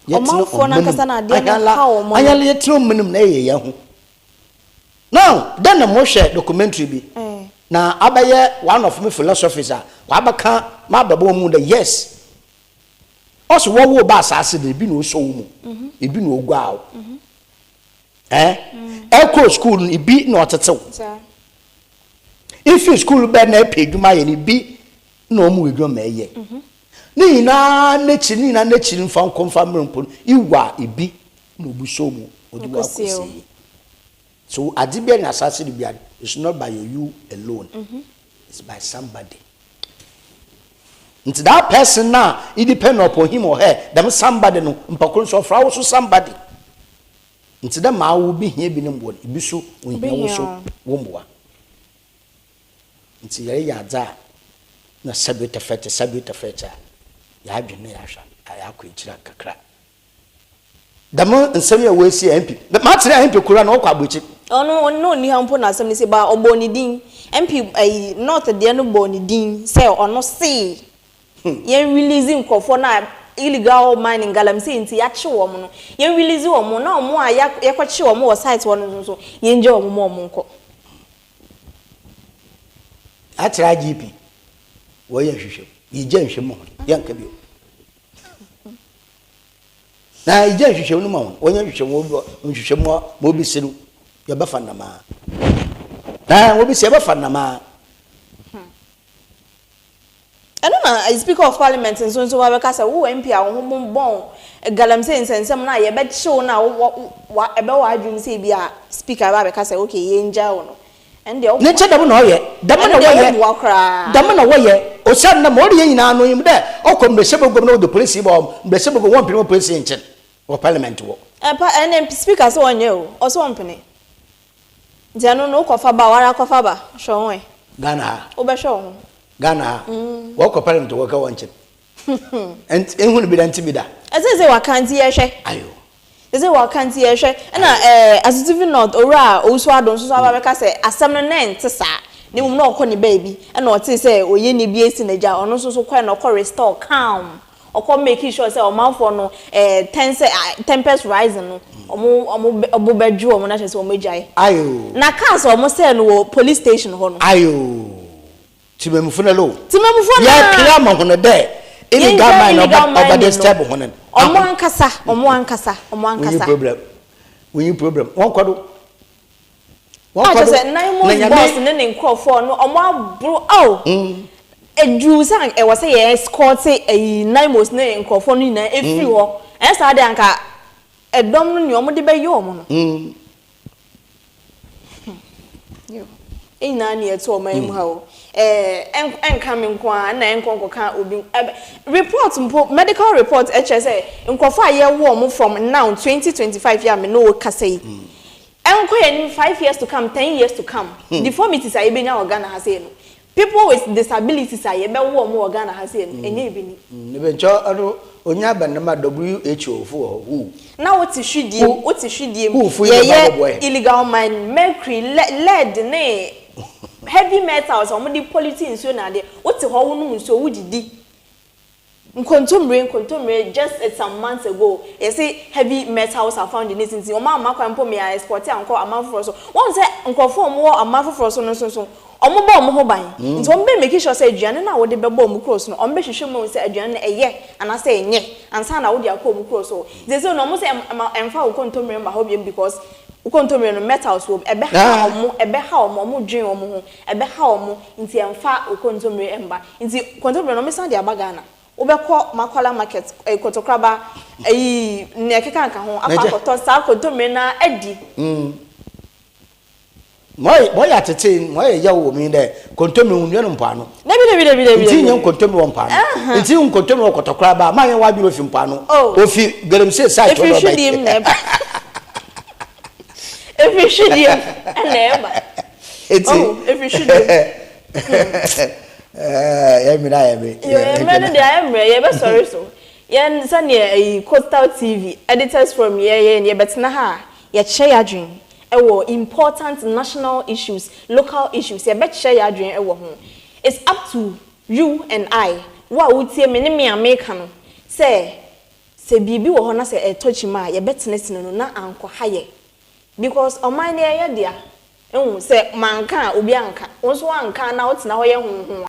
Yɛtena Ɔmanfoɔ no ankasa na adeɛ no Anyala haw ɔmo no. Anyala yɛtena ɔmo nim na yɛyɛ yɛn ho. Now then na mohwɛ documentary bi. Na abɛyɛ one of me philosophies a wabɛka m'abrabɔ mu dɛ yes, ɔsɛ wɔwo ba asaase do, ebi na osɔ wo mu, ebi na ogua wo, ɛkɔ school no, ebi na ɔtetew. Ifi school bɛɛ na ɛpɛ adwuma yɛ no, ebi na ɔmo wɔ adwuma ma ɛyɛ ne nyinaa n'ekyir, ne nyinaa n'ekyir nfa nkɔ nfa mmerɛ mpo no iwa, ebi na obi so mu ɔde wɔ akɔsie yi. So ade bi na asase de bia, it's not by you alone, it's by somebody. Nti that person na e depend upon him or her, dɛm somebody no mpakoro nso ɔfra wo so somebody. Nti dɛ maa wo bi hia bi ne mboa no, ebi so ohia wo so wo mboa. Nti yɛreyɛ adze a na sɛbi tɛfɛte sɛbi tɛfɛte a yɛadwene na yɛahwɛ a yɛakɔ akyiri kakra. Dɛm nsɛm yi a wɔasi MP makyerɛ MP kura na ɔkɔ abɔkyi. Ɔno ɔno onni ha mpo na asɛm no si ba. Ɔbɔ ne din MP ayi North deɛ no, bɔ ne din sɛ ɔno see yɛn release nkurɔfoɔ na illegal mining, galamsey nti yɛakye wɔn no, yɛn release wɔn, na wɔn a yɛkɔkye wɔn wɔ site hɔ no nso, yɛn gye wɔn ma wɔn nkɔ. Akyerɛ IGP wɔyɛ nhwehwɛmu, yɛgya nhwehwɛmu ma wɔn, yɛnka bio na yɛgya nhwehwɛmu no ma wɔn, wɔnyɛ nhwehwɛmu. Nhwehwɛmu ma obi si no, yɛbɛfa nnamaa na obi si yɛbɛfa nnamaa. Ɛno na Speaker of Parliament nso wabɛka sɛ wo MP a wo ho bɔn galamsey nsɛnsɛm no a yɛbɛkyew no a wa ɛbɛwɔ adwene sɛ bi a Speaker ba abɛka sɛ okay, yɛngya wo no, ɛno deɛ. Ne nkyɛn dɛm na ɔyɛ dɛm na ɛno deɛ wɔyɛ woboa koraa. Dɛm na wɔyɛ osiane na ma ɔreyɛ nyinaa no yim dɛ ɔkɔ mmarahyɛbagua na wɔde polisi ba wɔn mmarahyɛbagua, wɔn mpene wɔ polisi nkyɛn wɔ parliament wɔ. Ɛpa ɛne Speaker sɛ ɔnyɛ o, ɔsɛ ɔmpene, nti ɛno no wokɔfa ba wara kɔfa ba hwɛ wo ho ɛ. Ghana ha. Wobɛhwɛ wo ho. Ghana ha, wɔkɔ parliament, wɔka wɔn nkyɛn ɛnti ehu no bi da nti bi da. Ɛsɛ sɛ waka nti yɛhwɛ. Ayo. Ɛsɛ waka nti yɛhwɛ. Ɛna Asutifi North owura a Owusu Ado nso so aba bɛka sɛ asɛm no nɛ nte saa na mmom na ɔkɔ ne baabi ɛna ɔte sɛ oyɛ ne bi esi n'agya, ɔno nso so kɔɛ na ɔkɔ restore calm, ɔkɔ make sure sɛ ɔmanfoɔ no ten sɛ tempest rising no, ɔmo bɛdwo ɔmo na kyerɛ sɛ ɔmo agyae. Ayo. Na cars a ɔmo sɛɛ no wɔ police station hɔ no. Ayo, tìmɛmufo no lo. Tìmɛmufoɔ yɛ pere ama ho no dɛ illegal mine ɔba ɔba disturb ho no. Ɔmo ankasa, ɔmo ankasa, ɔmo wonyi ankasa. Problem, wonyi problem, wɔn kɔ do, wɔn a kɔ kyerɛ do. sɛ NAIMOS boss ne ne nkurɔfoɔ no, ɔmo aboro aw eduru sɛ ɛwɔ sɛ yɛ escort ɛyi NAIMOS ne nkurɔfoɔ no nyinaa efiri hɔ. Ɛyɛ saa de anka ɛdɔm no nea ɔmo de bɛyɛ ɔmo no nyinaa ne yɛto ɔman mu ha o. Ɛnka me nko a ɛna ɛnkɔ nkɔka obi. Report mpo, medical report ɛkyerɛ sɛ nkurɔfoɔ a yɛwɔ ɔmo from now 2025 yɛ a me ne wo kasa yi, ɛnkɔ yɛn anim 5 years to come, 10 years to come, deformities a yɛbɛnya wɔ Ghana ha sei no, people with disabilities a yɛbɛwo ɔmo wɔ Ghana ha sei no, ɛnyɛ ebi ni. Ebe nkyɛn ɔno onya abɛnama WHO fo wɔ hɔ. Na wote hwidie mu, wote hwidie mu Who fo yi bɛba yɛyɛ abɛboa yɛn? Illegal mining, mercury, lead ne heavy metals a wɔde pollute nsuo na adeɛ. Wote hɔ, wonom nsuo, wodidi nkontommire. Nkontommire, just some months ago yɛsɛ heavy metals are found in it, nti wɔn ama kwan mpo mea export ankɔ aman foforɔ so. Wɔn sɛ nkurɔfoɔ a wɔwɔ aman foforɔ so no nso so wɔn bɔ wɔn ho ban, nti wɔn bɛ make sure sɛ aduane no a wɔde bɛbɔ wɔn kuro so no, wɔn bɛhwehwɛ mu sɛ aduane no ɛyɛ anaasɛ ɛnyɛ ansa na wɔde akɔ wɔn kuro so. Sɛ no wɔn sɛ ɛma ɛmfa wo kontommire mba hɔ biom because wo kontommire no metals wɔ mu, ɛbɛha wɔn, ɛbɛha wɔn, wɔn dwen wɔn ho, ɛbɛha wɔn, nti ɛmfa wo kontommire mba. Nti kontommire no wɔn san de aba Ghana, wobɛkɔ Makola Market, Kotokraba, ɛyi nea ɛkeka nka ho akɔ akɔtɔ saa kontommire na adi. Mɔ yɛ atete mɔ yɛ yaw wɔ mi dɛ kontommire hu nua no mpoano. Dabi, dabi, dabi, dabi. Nti nyɛ nkontommire wɔ mpoano, nti nkontommire wɔ Kɔtɔkoraba maa yɛn wadwene ofi mpoano. Oh. Ofi galamsey site efiri hɔ na ɔba. Hwidie mu na ɛba, efiri hwidie mu ɛna ɛba. Eti Oh, efiri hwidie mu. Yɛ mmerɛ ayɛ mi. Yɛ mmerɛ no deɛ ayɛ mmerɛ, yɛbɛsɔre so. Yɛn sɛneɛ ɛyi Coastal TV editors forum, yɛ yɛbɛtena ha a yɛkyerɛ yɛ adwene ɛwɔ important national issues, local issues, yɛbɛkyerɛ yɛ adwene ɛwɔ ho. It's up to you and I, wo a wotie me ne me a meka no sɛ biribi wɔ hɔ na sɛ ɛtɔ kyima a yɛbɛtenetene no na ankɔ ha yɛ, because ɔman no yɛyɛ dea. Ehu sɛ manka a, obi anka, wɔn nso anka na wotena hɔ yɛ honhon.